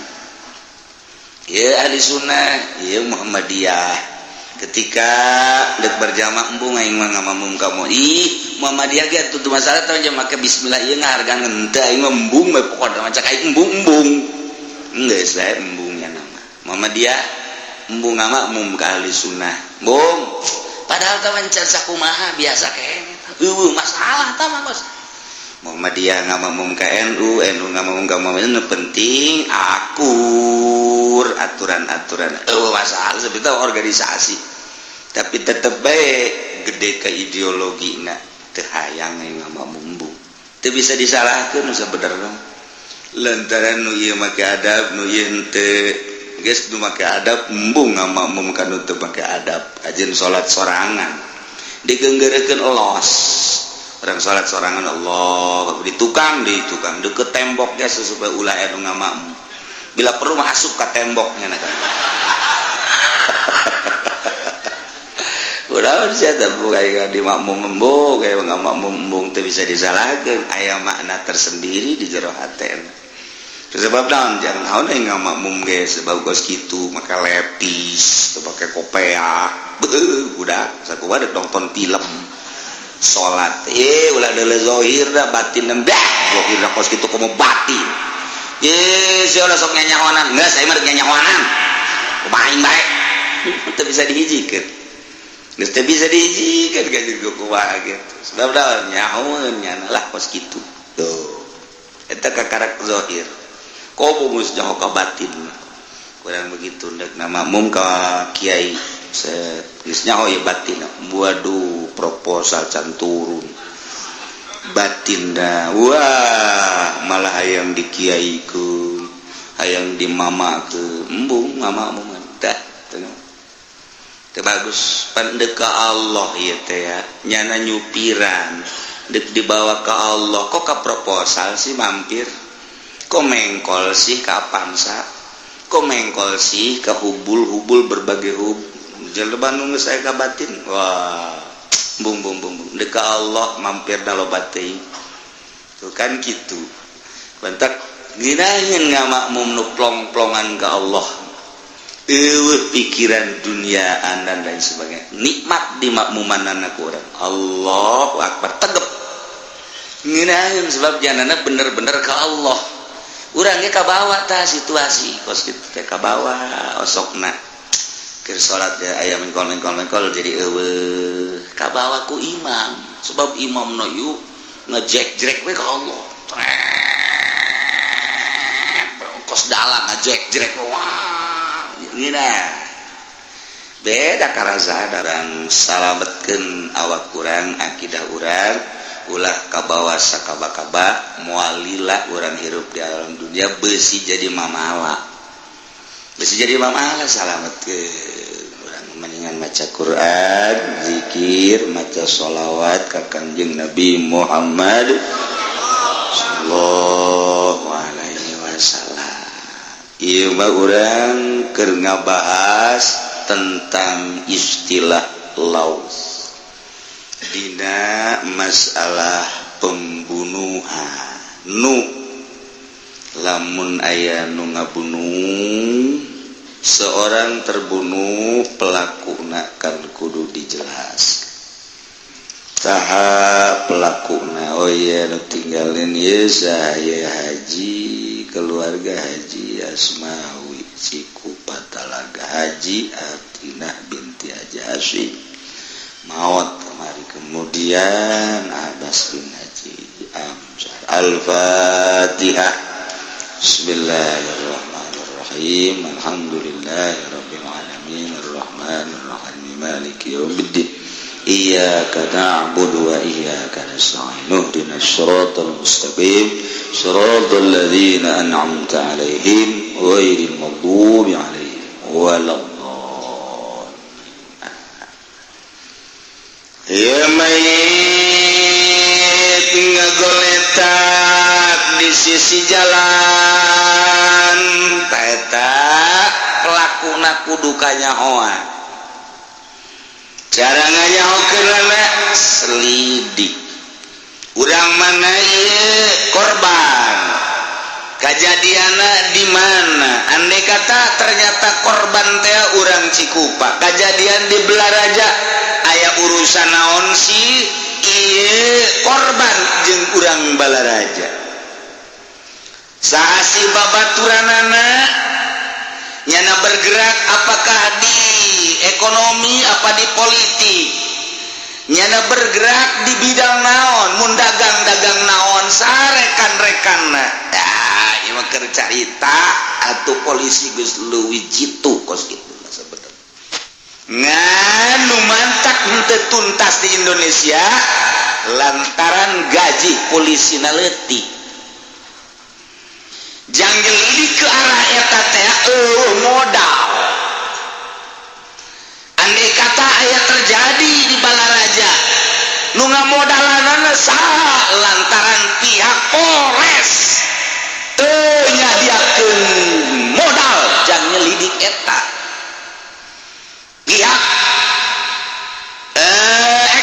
ya ahli sunnah ya Muhammadiyah ketika dek berjamaah embung aing mah ngamakmum kamu ih Muhammadiyah ge atuh masalah teh jeung make bismillah ieu ngahargaan henteu aing mah embung we pokona mah cak aing embung-embung geus bae embungnya nama Muhammadiyah embung ngamakmum ka ahli sunnah embung padahal teh encan sakumaha biasa kene eueuh masalah tah mah bos Muhammadiyah ngamakmum ka NU, NU ngamakmum ka Muhammadiyah, penting akur aturan-aturan. Oh, masalah sebetulnya organisasi. Tapi tetep bae gede ke ideologina teu hayang ngamakmum. Teu bisa disalahkeun nu sabenerna. Lantaran nu ieu make adab, nu ieu henteu. Geus nu make adab embung ngamakmum ka nu teu make adab. Ajeun salat sorangan. Digenggeurekeun los. Orang salat sorangan Allah di tukang deket temboknya supaya ulah anu ngamakmum bila perlu masuk ke temboknya nah udah sia teh buka di makmum embung kayak ngamakmum embung teu bisa disalahkeun aya makna tersendiri di jero hatena sebab naon jangan naon yang ngamakmum ge sebab kos kitu maka lepis teu pake kopeah beuh budak sakumaha dek nonton film salat ulah deuleu zahir da batin nembah zahir da kos kitu komo batin ye sia ulah sok nyanyahonan geus saya mah rek nyanyahonan kumaha aing bae teu bisa dihijikeun geus teu bisa dihijikeun ka jeung kumaha gitu sebab da nyahoeun nyana lah kos kitu tuh eta kakarak zahir komo geus nyaho ka batin kurang begitu ndek makmum ka kiai set geus nyaho ieu batin waduh proposal can turun batin dah wah malah hayang di kiaikeun hayang di mamakeun embung mama dah teu bagus pan deuk ka Allah ieu teh ya nyana nyupiran deuk dibawa ka Allah kok ka proposal sih mampir kok mengkol sih ka Avanza kok mengkol sih ka hubul-hubul berbagai hub jelema Bandung geus aya ka batin wah bung bung bung bung deuk ka Allah mampir da loba teuing tuh kan kitu bentak nginaheun ngamakmum nu plong-plongan ka Allah eueuh pikiran duniaan dan lain sebagainya nikmat di makmumanana ku urang Allahu akbar tegep nginaheun sebab janana bener-bener ka Allah urang ge kabawa tah situasi kos kitu teh kabawa osokna keur salat ya aya mengkol-mengkol jadi eueuh kabawa ku imam sebab imamna ieu ngejek-jrek we ka Allah kos dalang ngejek-jrek wah ngina beda karasa darang salametkeun awak urang akidah urang Ulah kabawa sakaba-kaba, moal lila urang hirup di alam dunia. Besi jadi mamala, besi jadi mamala. Salamet ke urang mendingan maca Quran, zikir, maca sholawat ka Kangjeng Nabi Muhammad sallallahu alaihi wasallam. Ieu mah urang keur ngabahas tentang istilah laus dina masalah pembunuhan. Nu lamun aya nu ngabunuh, seorang terbunuh, pelaku kan kudu dijelas saha pelakuna. Oh iya, nu tinggalin ieu saha? Haji, keluarga Haji Asmawi Cikupa Talaga, Haji Atinah binti Haji Asyik maut kemari, kemudian Abbas bin Haji Amsar. Al-Fatihah. Bismillahirrahmanirrahim. Alhamdulillahirabbil alamin, arrahmanirrahim, maliki yaumiddin, iyyaka na'budu wa iyyaka nasta'in, ihdinas siratal mustaqim, siratal ladzina an'amta 'alaihim, ghairil maghdubi 'alaihim waladdallin. Ya, mayit ngagoletak di sisi jalan, eta pelakuna kudu kanyahoan. Cara nganyahokeunana, selidik urang mana ieu korban, kejadianna di mana. Andai kata ternyata korban teh urang Cikupa, kejadian di Balaraja, aya urusan naon sih ieu korban jeung urang Balaraja? Saha sih babaturanana? Nyana bergerak apakah di ekonomi, apa di politik? Nyana bergerak di bidang naon? Mun dagang, dagang naon? Sarekan-rekanna ya, ieu mah keur carita atuh. Polisi geus leuwih jitu kos kitu sebenarnya. Ngan nu mantak henteu tuntas di Indonesia lantaran gaji polisi na leutik. Jang nyelidik ke arah eta teh eueuh modal. Andai kata aya terjadi di Balaraja, nu ngamodalanana saha? Lantaran pihak Polres teu nyadiakeun modal jang nyelidik eta, pihak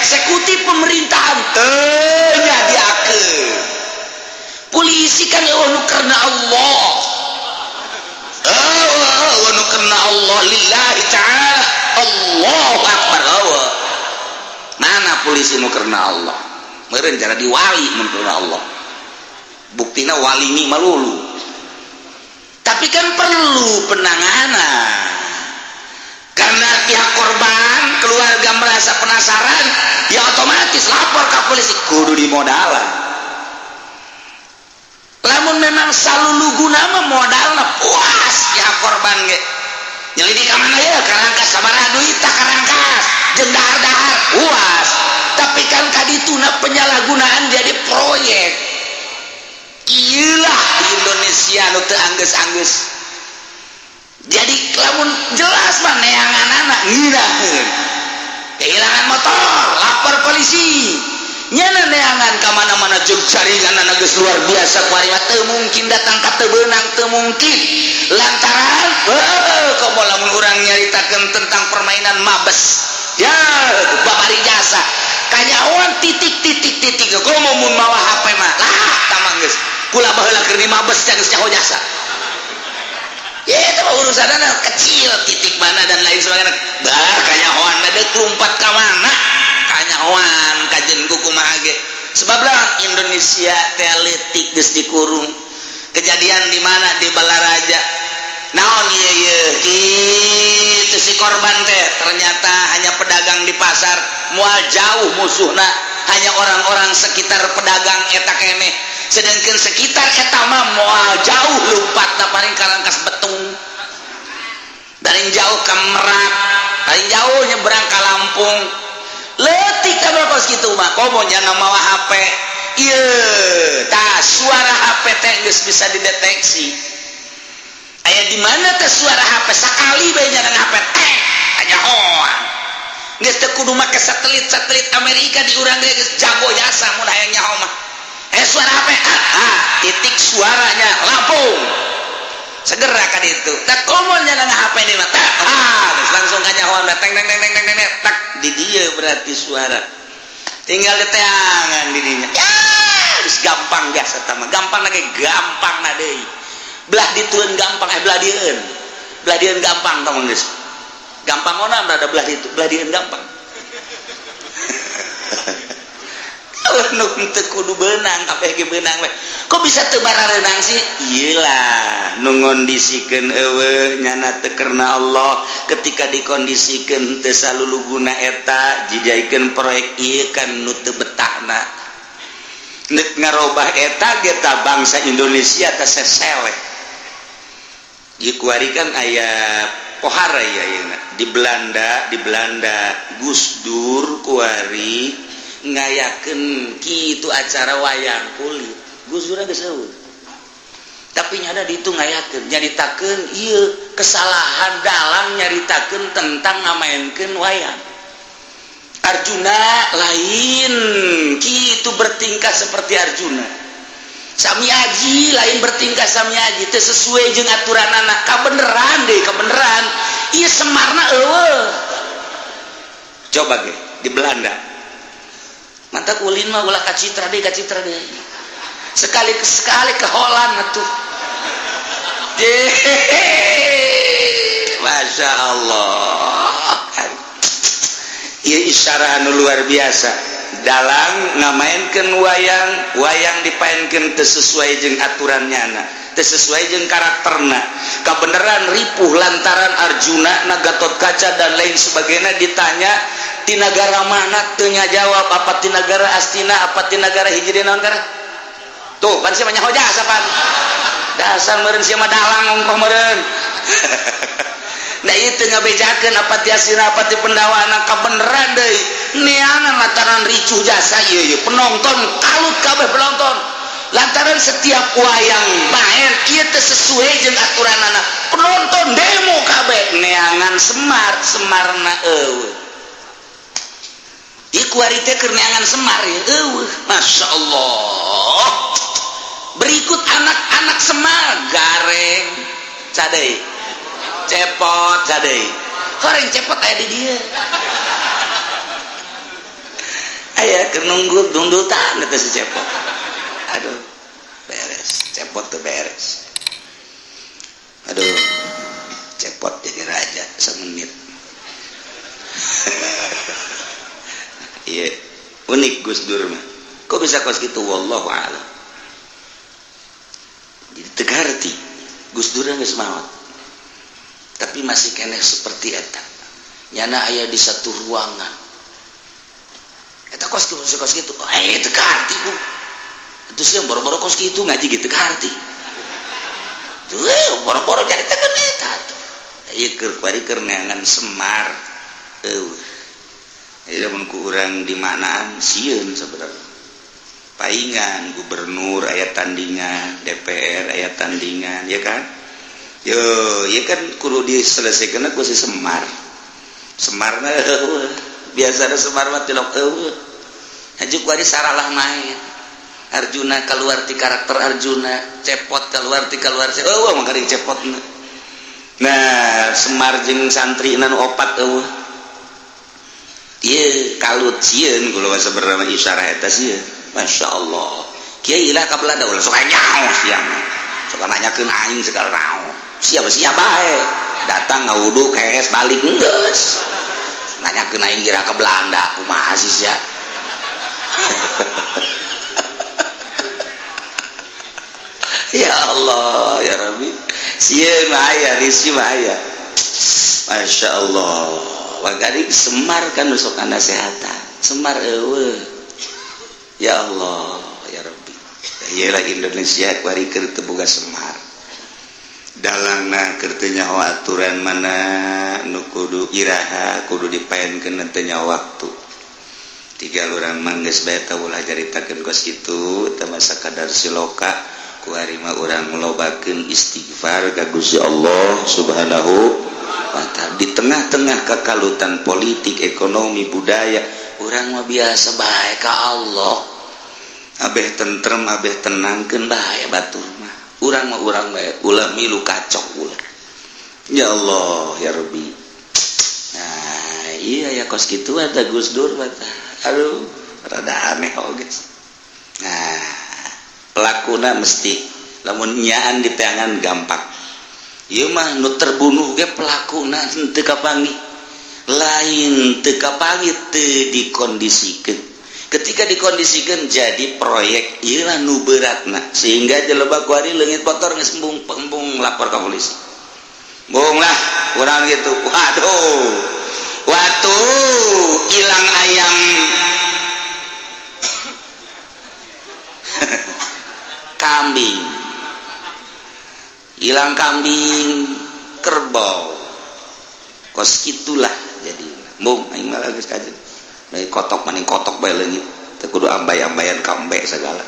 eksekutif pemerintahan teu nyadiakeun. Polisi kan eueuh nu karena Allah, eueuh nu karena Allah, lillahi ta'ala, Allahu akbar, eueuh. Mana polisi nu karena Allah? Meureun cara diwali mun karena Allah. Buktina wali ini malulu. Tapi kan perlu penanganan karena pihak korban, keluarga merasa penasaran, ya otomatis lapor ke polisi, kudu dimodalan. Lamun memang saluluguna mah modalna, puas pihak korban ge. Nyelidik ka mana ya? Karangkas sabaraha duit tah, karangkas jeung dahar-dahar, puas. Tapi kan kadituna penyalahgunaan jadi proyek. Iyalah, di Indonesia nu teu anggeus-anggeus. Jadi lamun jelas mah neanganana ngeunaheun. Kehilangan motor, lapor polisi, nyana neangan ka mana-mana jeung jaringan geus luar biasa. Kuari mah teu mungkin datang ka teu beunang, teu mungkin, lantaran komo lamun urang nyaritakeun tentang permainan Mabes ya, babari jasa kanyahoan titik titik titik. Komo mun mawa HP mah lah tamang geus kula baheula keur di Mabes geus nyaho jasa. Ya, itu mah urusan kecil, titik mana dan lain sebagainya. Bah, kanyahoan deuk lumpat ka mana, kanyahoan kajen ku kumaha ge. Sebab lah Indonesia teh leutik geus dikurung. Kejadian di mana? Di Balaraja. Naon ieu? Ieu kitu, si korban teh ternyata hanya pedagang di pasar. Moal jauh musuhna, hanya orang-orang sekitar pedagang eta keneh, sedangkan sekitar eta mah moal jauh lompatna, paling Karangkas Betung, paling jauh ke Merak, paling jauh nyebrang ke Lampung. Leutik kabeh kos kitu mah komo nya mawa HP. Ieu tah suara HP teh geus bisa dideteksi. Aya di mana teh suara HP sakali bae nya HP teh kanyahoan. Geus teu kudu make satelit-satelit Amerika di urang ge geus jago jasa mun hayang nyaho mah. Suara HP titik suaranya lampung segera ka ditu. Tak komo nya HP di mah geus langsung kanyahoan teng teng teng teng teng tak di dieu berarti suara. Tinggal diteangan di dinya. Ya, geus gampang biasa tah mah. Gampang lagi gampang na deui. Belah ditueun gampang belah dieun. Belah dieun gampang tah geus. Gampang ona rada belah ditu, belah dieun gampang. Nu teu kudu beunang kabeh ge beunang we. Kok bisa teu barareunang sih? Iyalah, nu ngondisikeun eueuh nyana teu karena Allah ketika dikondisikeun teu saluluguna eta dijaikeun proyek ieu kan nu teu betahna. Nek ngarobah eta ge ta bangsa Indonesia teh seseleh. Ieu kuari kan aya pohara ya ayeuna di Belanda Gus Dur kuari ngayakeun kitu acara wayang kulit. Gus Dur geus eueuh. Tapi nyada ditu ngayakeun nyaritakeun ieu kesalahan dalang nyaritakeun tentang ngamaenkeun wayang. Arjuna lain kitu bertingkah seperti Arjuna. Samiaji lain bertingkah Samiaji teu sesuai jeung aturanana. Kabeneran deui kabeneran ieu Semarna eueuh. Coba ge di Belanda. Mantap ulin mah ulah kacitra deui kacitra deui. Sekali-sekali ke Holland atuh. Masya Allah. Ieu isyarah anu luar biasa. Dalang ngamainkeun wayang, wayang dipaenkeun teu sesuai jeung aturan nyana, teu sesuai jeung karakterna. Kabeneran ripuh lantaran Arjuna na Gatotkaca dan lain sebagainya ditanya ti nagara mana teu nyajawab, apa ti nagara Astina, apa ti nagara hiji deui naon kana? Tuh, pan sia mah nyaho jasa pan. Dasar meureun sia mah dalang ongkoh meureun. Nah itu ngabejakeun apa ti Astina apa ti Pendawana kabeneran deui. Neangan lantaran ricuh jasa ieu ieu penonton kalut kabeh penonton. Lantaran setiap wayang main ieu teu sesuai jeung aturanana. Penonton demo kabeh neangan Semar, Semarna eueuh. Ieu kuari teh keur neangan Semar ieu eueuh. Masya Allah. Berikut anak-anak Semar gareng cadai cepot cadai horeng cepot aya di dieu aya keur nunggu dundutan eta si cepot. Aduh beres cepot tuh beres. Aduh cepot jadi raja semenit. Iya unik Gus Dur mah. Kok bisa kos gitu wallahu a'lam. Jadi tegarti Gus Dur geus maot. Tapi masih keneh seperti eta. Nyana aya di satu ruangan. Eta kos kitu kos kitu. Teu kaharti ku. Itu sih yang boro-boro kos kitu ngaji gitu kaharti. Tuh boro-boro jadi tekan eta tuh. Ieu keur kuari keur neangan Semar. Eueuh. Ieu mun ku urang di manaan sieun sebenarnya. Paingan gubernur aya tandingan, DPR aya tandingan, ya kan? Yo, ya kan kudu diselesaikan ku si Semar. Semar mah eueuh. Biasana Semar mah tilok eueuh. Haji kuari saralah main. Arjuna keluar ti karakter Arjuna, cepot keluar ti keluar eueuh mah geuring cepotna. Nah, Semar jeung santri nu opat eueuh. Ieu kalut sieun kula mah sebenarnya isyarah eta sieun. Masya Allah. Kiai ilah ka Belanda ulah sok nyaho siang. Sok nanyakeun aing segala naon. Siapa-siapa bae. Datang ngawudu kees balik geus. Nanyakeun aing kira ke Belanda kumaha sih sia. Ya Allah ya Rabbi. Sieun mah aya, risi mah aya. Masya Allah. Wagari Semar kan sok nasehatan. Semar eueuh. Ya Allah ya Rabbi. Iyalah Indonesia kuari keur teu boga Semar. Dalangna keur teu nyaho aturan mana nu kudu iraha kudu dipaenkeun teu nyaho waktu. Tiga urang mah geus bae ulah caritakeun kos kitu teh masa kadar siloka ku ari mah urang lobakeun istighfar ka Gusti Allah Subhanahu wa Ta'ala. Di tengah-tengah kekalutan politik, ekonomi, budaya, urang mah biasa bae ka Allah. Abeh tentrem, abeh tenangkeun bae batur mah. Urang mah urang bae, ulah milu kacok ulah. Ya Allah, ya Rabbi. Nah, iya ya kos kitu ada Gus Dur mah. Aduh, rada aneh oge. Nah, pelakuna mesti lamun nyaan di tangan gampang. Ieu mah nu terbunuh ge pelakuna teu kapanggih. Lain teu kapanggih, teu dikondisikeun. Ketika dikondisikan jadi proyek, ieu lah nu beratna sehingga jelema kuari leungit motor geus embung embung lapor ke polisi. Bohong lah kurang gitu. Waduh, waktu hilang ayam kambing, hilang kambing kerbau, kos gitulah. Jadi bung aing mah geus kajen kotok maning kotok bae leungit teu kudu ambay-ambayan kambe segala.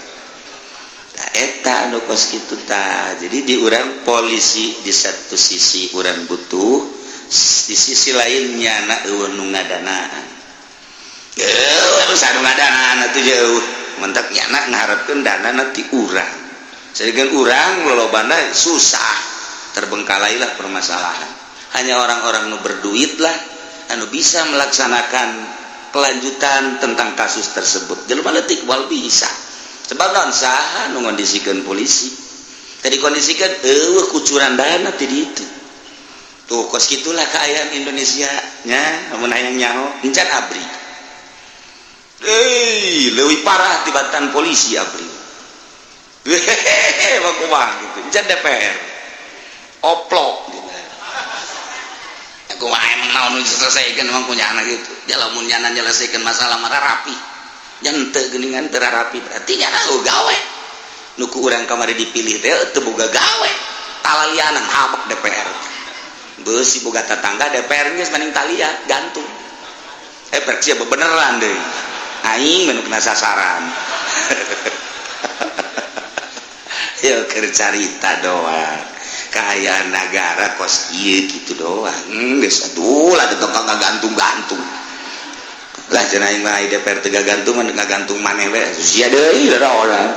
Nah, eta anu kos kitu tah. Jadi di urang polisi di satu sisi urang butuh, di sisi lain nyana eueuh nu ngadanaan. Eueuh nu ngadanaan atuh jauh. Mentak nyana ngaharepkeun dana ti urang. Sedangkan urang lolobana susah, terbengkalailah permasalahan. Hanya orang-orang nu berduit lah anu bisa melaksanakan kelanjutan tentang kasus tersebut. Jelema leutik wal bisa. Sebab naon, saha nu ngondisikeun polisi? Tadi kondisikan eueuh kucuran dana ti ditu. Tuh kos kitulah keayaan Indonesia nya, lamun hayang nyaho encan ABRI. Euy, leuwih parah tibatan polisi ABRI. Hehehe, mah kumaha gitu. Encan DPR. Oplok gitu. Kumaha emang naon nu diselesaikan emang punya anak gitu. Dia lamun nyana nyelesaikan masalah mah rapi. Nya teu geuningan teu rapi berarti nyana gawe. Nu ku urang kamari dipilih teh teu boga gawe. Talalianan habek DPR. Beusi boga tetangga DPR geus maning talia gantung. Eh berarti beneran deui. Aing mah nu kena sasaran. Ya keur carita doang. Kaayaan negara kos ieu kitu doang. Geus atuh lah ditongkang ngagantung-gantung. Lah cenah aing mah DPR teu gagantung mah ngagantung maneh we. Sia deui da orang.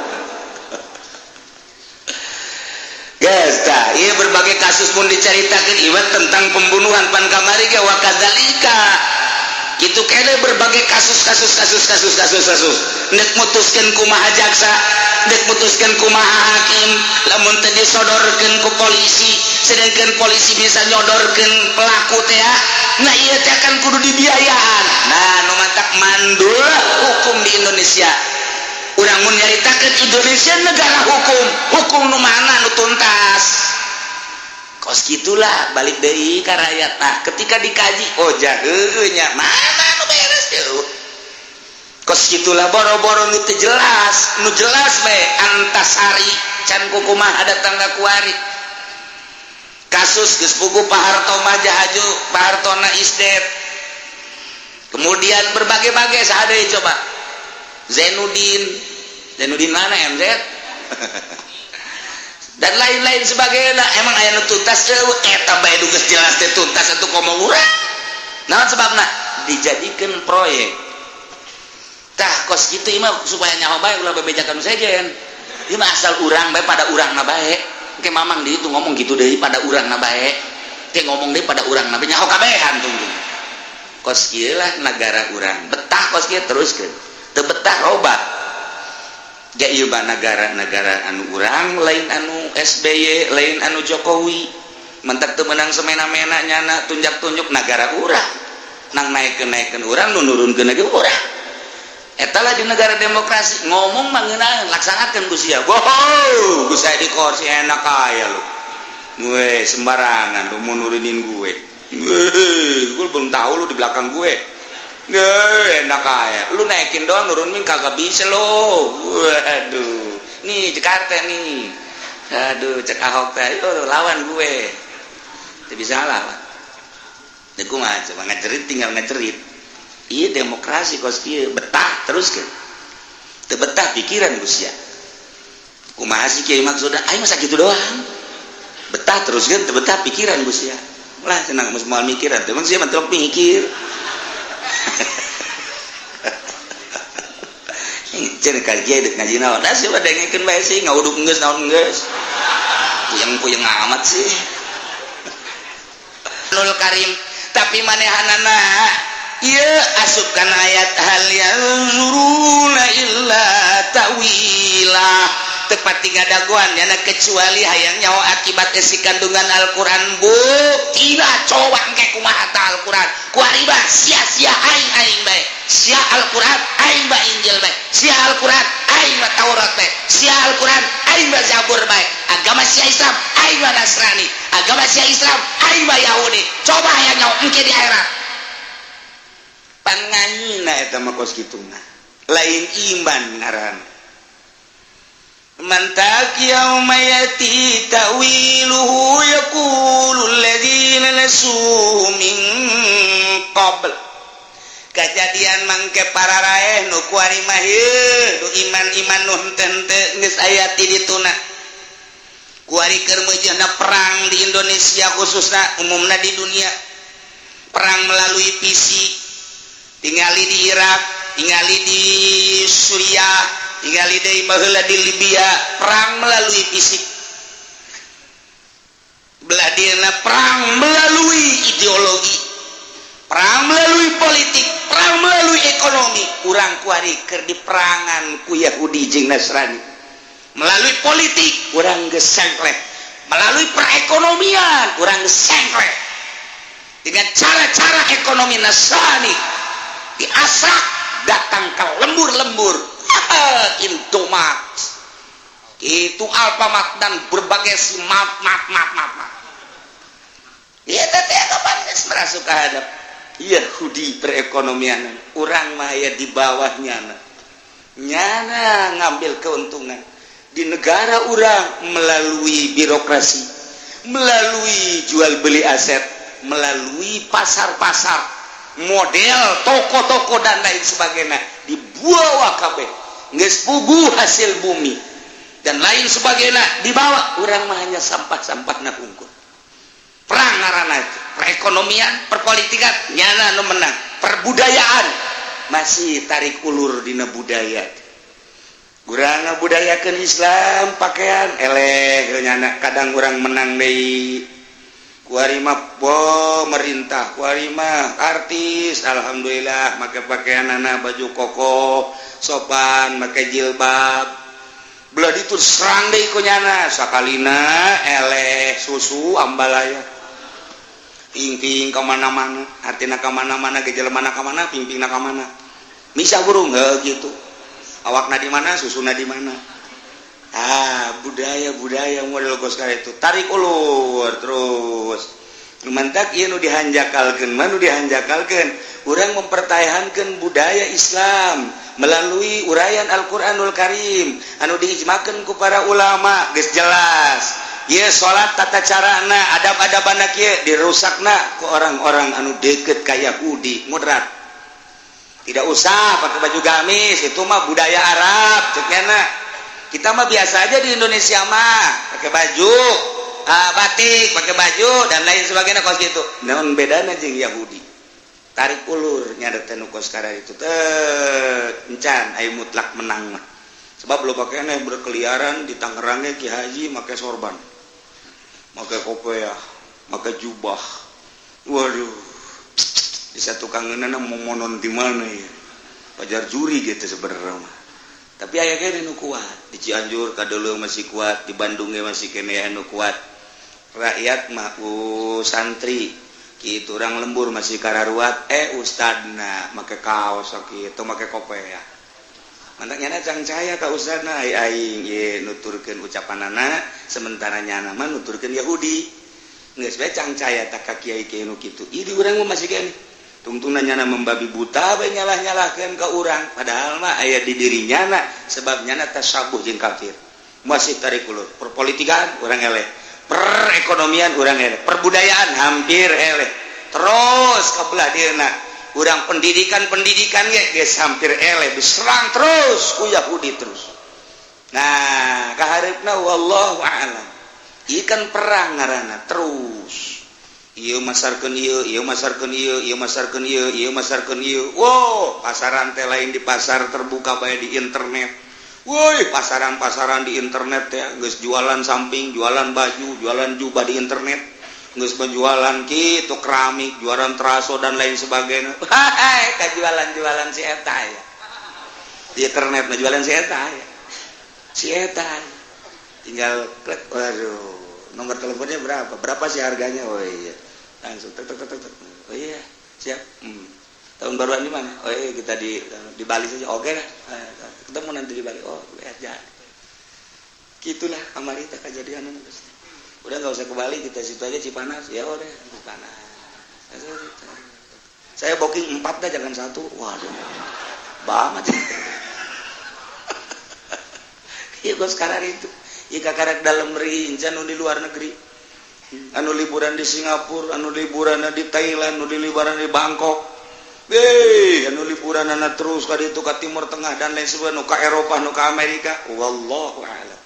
Geus tah, ieu berbagai kasus mun dicaritakeun ieu tentang pembunuhan pan kamari ge wa kadzalika. Kitu kene berbagai kasus kasus kasus kasus kasus kasus. Nek mutuskeun kumaha jaksa, nek mutuskeun kumaha hakim, lamun teu disodorkeun ku polisi, sedangkan polisi bisa nyodorkeun pelaku teh, nah ieu teh kan kudu dibiayaan. Nah, nu matak mandul hukum di Indonesia. Urang mun nyaritakeun Indonesia negara hukum, hukum nu mana nu tuntas? Kos gitulah balik deui ka rakyat. Nah, ketika dikaji, oh jaheuh nya mana nu beres jauh. Kos gitulah boro-boro nu teu jelas, nu jelas bae Antasari can kukumaha datang ka kuari. Kasus geus puguh Pak Harto mah jahaju, Pak Hartona is dead. Kemudian berbagai-bagai saha deui coba. Zainuddin, Zainuddin mana MZ? Dan lain-lain sebagainya. Emang aya nu tuntas eueuh eta bae du geus jelas teh tuntas atuh komo urang. Naon sebabna? Dijadikeun proyek. Tah kos kitu ieu mah supaya nyaho bae ulah bebejakan sejen. Ieu mah asal urang bae pada urangna bae. Engke mamang di itu ngomong gitu deui pada urangna bae. Engke ngomong deui pada urangna bae nyaho kabehan tungtung. Kos kieu lah negara urang. Betah kos kieu teruskeun. Teu betah robah. Ja ieu mah negara-negara anu urang lain anu SBY, lain anu Jokowi. Mentak teu meunang semena-mena nyana tunjak-tunjuk negara urang. Nang naikeun-naikeun urang, nu nurunkeun ge urang. Eta lah di negara demokrasi ngomong mah ngeunaheun laksanakeun ku sia. Wow, ku saya di kursi enak aya lu. Gue sembarangan lu mau nurunin gue. Gue belum tahu lu di belakang gue. Enak aja. Lu naikin doang nurunin kagak bisa lo. Waduh. Nih Jakarta nih. Aduh, cek Ahok teh, yo lawan gue. Teu bisa lawan. Teu kumaha coba ngecerit tinggal ngecerit. Iya, demokrasi kos kieu betah terus kan, teu betah pikiran ku sia. Kumaha sih, Kiai, maksudna? Aing masa kitu doang. Betah terus kan, teu betah pikiran ku sia lah cenah. Geus moal mikiran teh, emang sia mah mikir. Cenah ka kiai dek ngaji naon? Da sia dengekeun bae sih, ngauduk geus naon geus. Puyeng-puyeng amat sih. Nul Karim, tapi manehanana ieu asup kana ayat hal yanzuruna illa ta'wila, tepat tiga daguan nyana kecuali hayang nyawa akibat isi kandungan Al-Quran. Buktina coba engke kumaha ta Al-Quran kuari bah sia-sia. Aing aing bae sia Al-Quran, aing ba Injil bae sia Al-Quran, aing ba Taurat bae sia Al-Quran, aing ba Zabur bae. Agama sia Islam, aing ba Nasrani. Agama sia Islam, aing ba Yahudi. Coba hayang nyawa engke di akhirat. Panganyina eta mah kos kitu mah lain iman ngaran. Mantak yauma yati ta'wiluhu yaqulu alladzina nasuhu min qabl. Kejadian mangke para raeh nu kuari mah nu iman-iman nu henteu geus aya ti dituna. Kuari keur meujeuhna perang di Indonesia, khususna umumna di dunia, perang melalui fisik. Tingali di Irak, tingali di Suriah, tingali deui baheula di Libya, perang melalui fisik. Belah dieuna perang melalui ideologi, perang melalui politik, perang melalui ekonomi. Urang kuari keur diperangan ku Yahudi jeung Nasrani melalui politik. Urang geus sengklek melalui perekonomian, urang geus sengklek dengan cara-cara ekonomi Nasrani. Diasak datang ke lembur-lembur Indomax itu, Alfamart, dan berbagai si mat mat mat mat mat. Iya, teh kapan geus merasuk ke hadap Yahudi perekonomian. Urang mah ya di bawahnya, nyana ngambil keuntungan di negara urang melalui birokrasi, melalui jual beli aset, melalui pasar-pasar model toko-toko dan lain sebagainya. Dibawa kabeh, geus puguh hasil bumi dan lain sebagainya dibawa. Urang mah hanya sampah-sampah na hungkul. Perang ngaranna itu perekonomian, perpolitikan, nyana nu menang. Perbudayaan masih tarik ulur dina budaya. Urang ngabudayakeun Islam, pakaian eleh nyana. Kadang urang menang deui. Kuari mah pemerintah, kuari mah artis, alhamdulillah make pakaian anak baju koko sopan, make jilbab. Belah ditu serang deui ku nyana. Sakalina eleh susu ambalaya, pingping ka mana-mana, artina ka mana-mana, gejala mana ka mana, pingpingna ka mana. Misa burung heuh gitu, awakna di mana, susuna di mana. Ah, budaya budaya model kos itu tarik ulur terus. Mantak ieu nu dihanjakalkeun mah, nu dihanjakalkeun urang mempertahankan budaya Islam melalui uraian Al-Qur'anul Karim anu diijmakeun ku para ulama. Geus jelas ieu salat, tata carana, adab-adabana kieu, dirusakna ku orang-orang anu deket ka Yahudi moderat. Tidak usah pakai baju gamis, itu mah budaya Arab cek. Kita mah biasa aja di Indonesia mah pakai baju batik, pakai baju dan lain sebagainya kos gitu. Naon bedana jeung Yahudi? Tarik ulur nyada teh nu kos itu teh encan aya mutlak menang mah, sebab lo pakaian berkeliaran di Tangerangnya. Ki Haji make sorban, make kopiah, make jubah. Waduh, di satu kangenan mau monon di mana ya, pajar juri gitu sebenarnya mah. Tapi aya kene nu kuat di Cianjur kadeuleung masih kuat, di Bandung ge masih kene anu kuat. Rakyat mah santri kitu, orang lembur masih kararuat. Ustadna make kaos kitu, make kopiah. Mantak nyana cangcaya ka ustadna, ai aing ye nuturkeun ucapanana, sementara nyana mah nuturkeun Yahudi. Geus bae cangcaya tak ka kiai-kiai nu kitu. Ieu di urang mah masih kene tungtungna nyana membabi buta bae, nyalah-nyalahkeun ka urang, padahal mah aya di diri nyana, sebab nyana tasabuh jeung kafir. Masih tarik ulur. Perpolitikan urang eleh, perekonomian urang eleh, perbudayaan hampir eleh. Terus ka belah dieuna. Urang pendidikan pendidikan ge geus hampir eleh, diserang terus ku Yahudi terus. Nah, kaharepna wallahu a'lam. Ieu kan perang ngaranna terus. Ieu masarkeun ieu, ieu masarkeun ieu, ieu masarkeun ieu, ieu masarkeun ieu. Wow, pasaran teh lain di pasar terbuka bae, di internet. Woi, pasaran-pasaran di internet ya, geus jualan samping, jualan baju, jualan jubah di internet. Geus penjualan kitu keramik, jualan teraso dan lain sebagainya. Hai, jualan-jualan si eta ya. Di internet nah jualan si eta ya. Si eta. Tinggal klik, waduh, nomor teleponnya berapa? Berapa sih harganya? Oh iya. Langsung tek tek tek tek. Oh iya, siap. Tahun baruan di mana? Oh iya, kita di Bali saja. Oke lah. Ketemu nanti di Bali. Oh, lihat ya. Gitulah kamari teh kejadian. Udah nggak usah ke Bali, kita situ aja, Cipanas. Ya udah, Cipanas. Saya booking empat dah, jangan satu. Waduh. Banget. Iya, gue sekarang itu. Iya, kakarek dalam rincan di luar negeri. Anu liburan di Singapura, anu liburan di Thailand, anu liburan di Bangkok. Hei, anu liburan anak terus ka itu ke Timur Tengah dan lain sebagainya, nu ka Eropa, nu ka Amerika. Wallahu a'lam.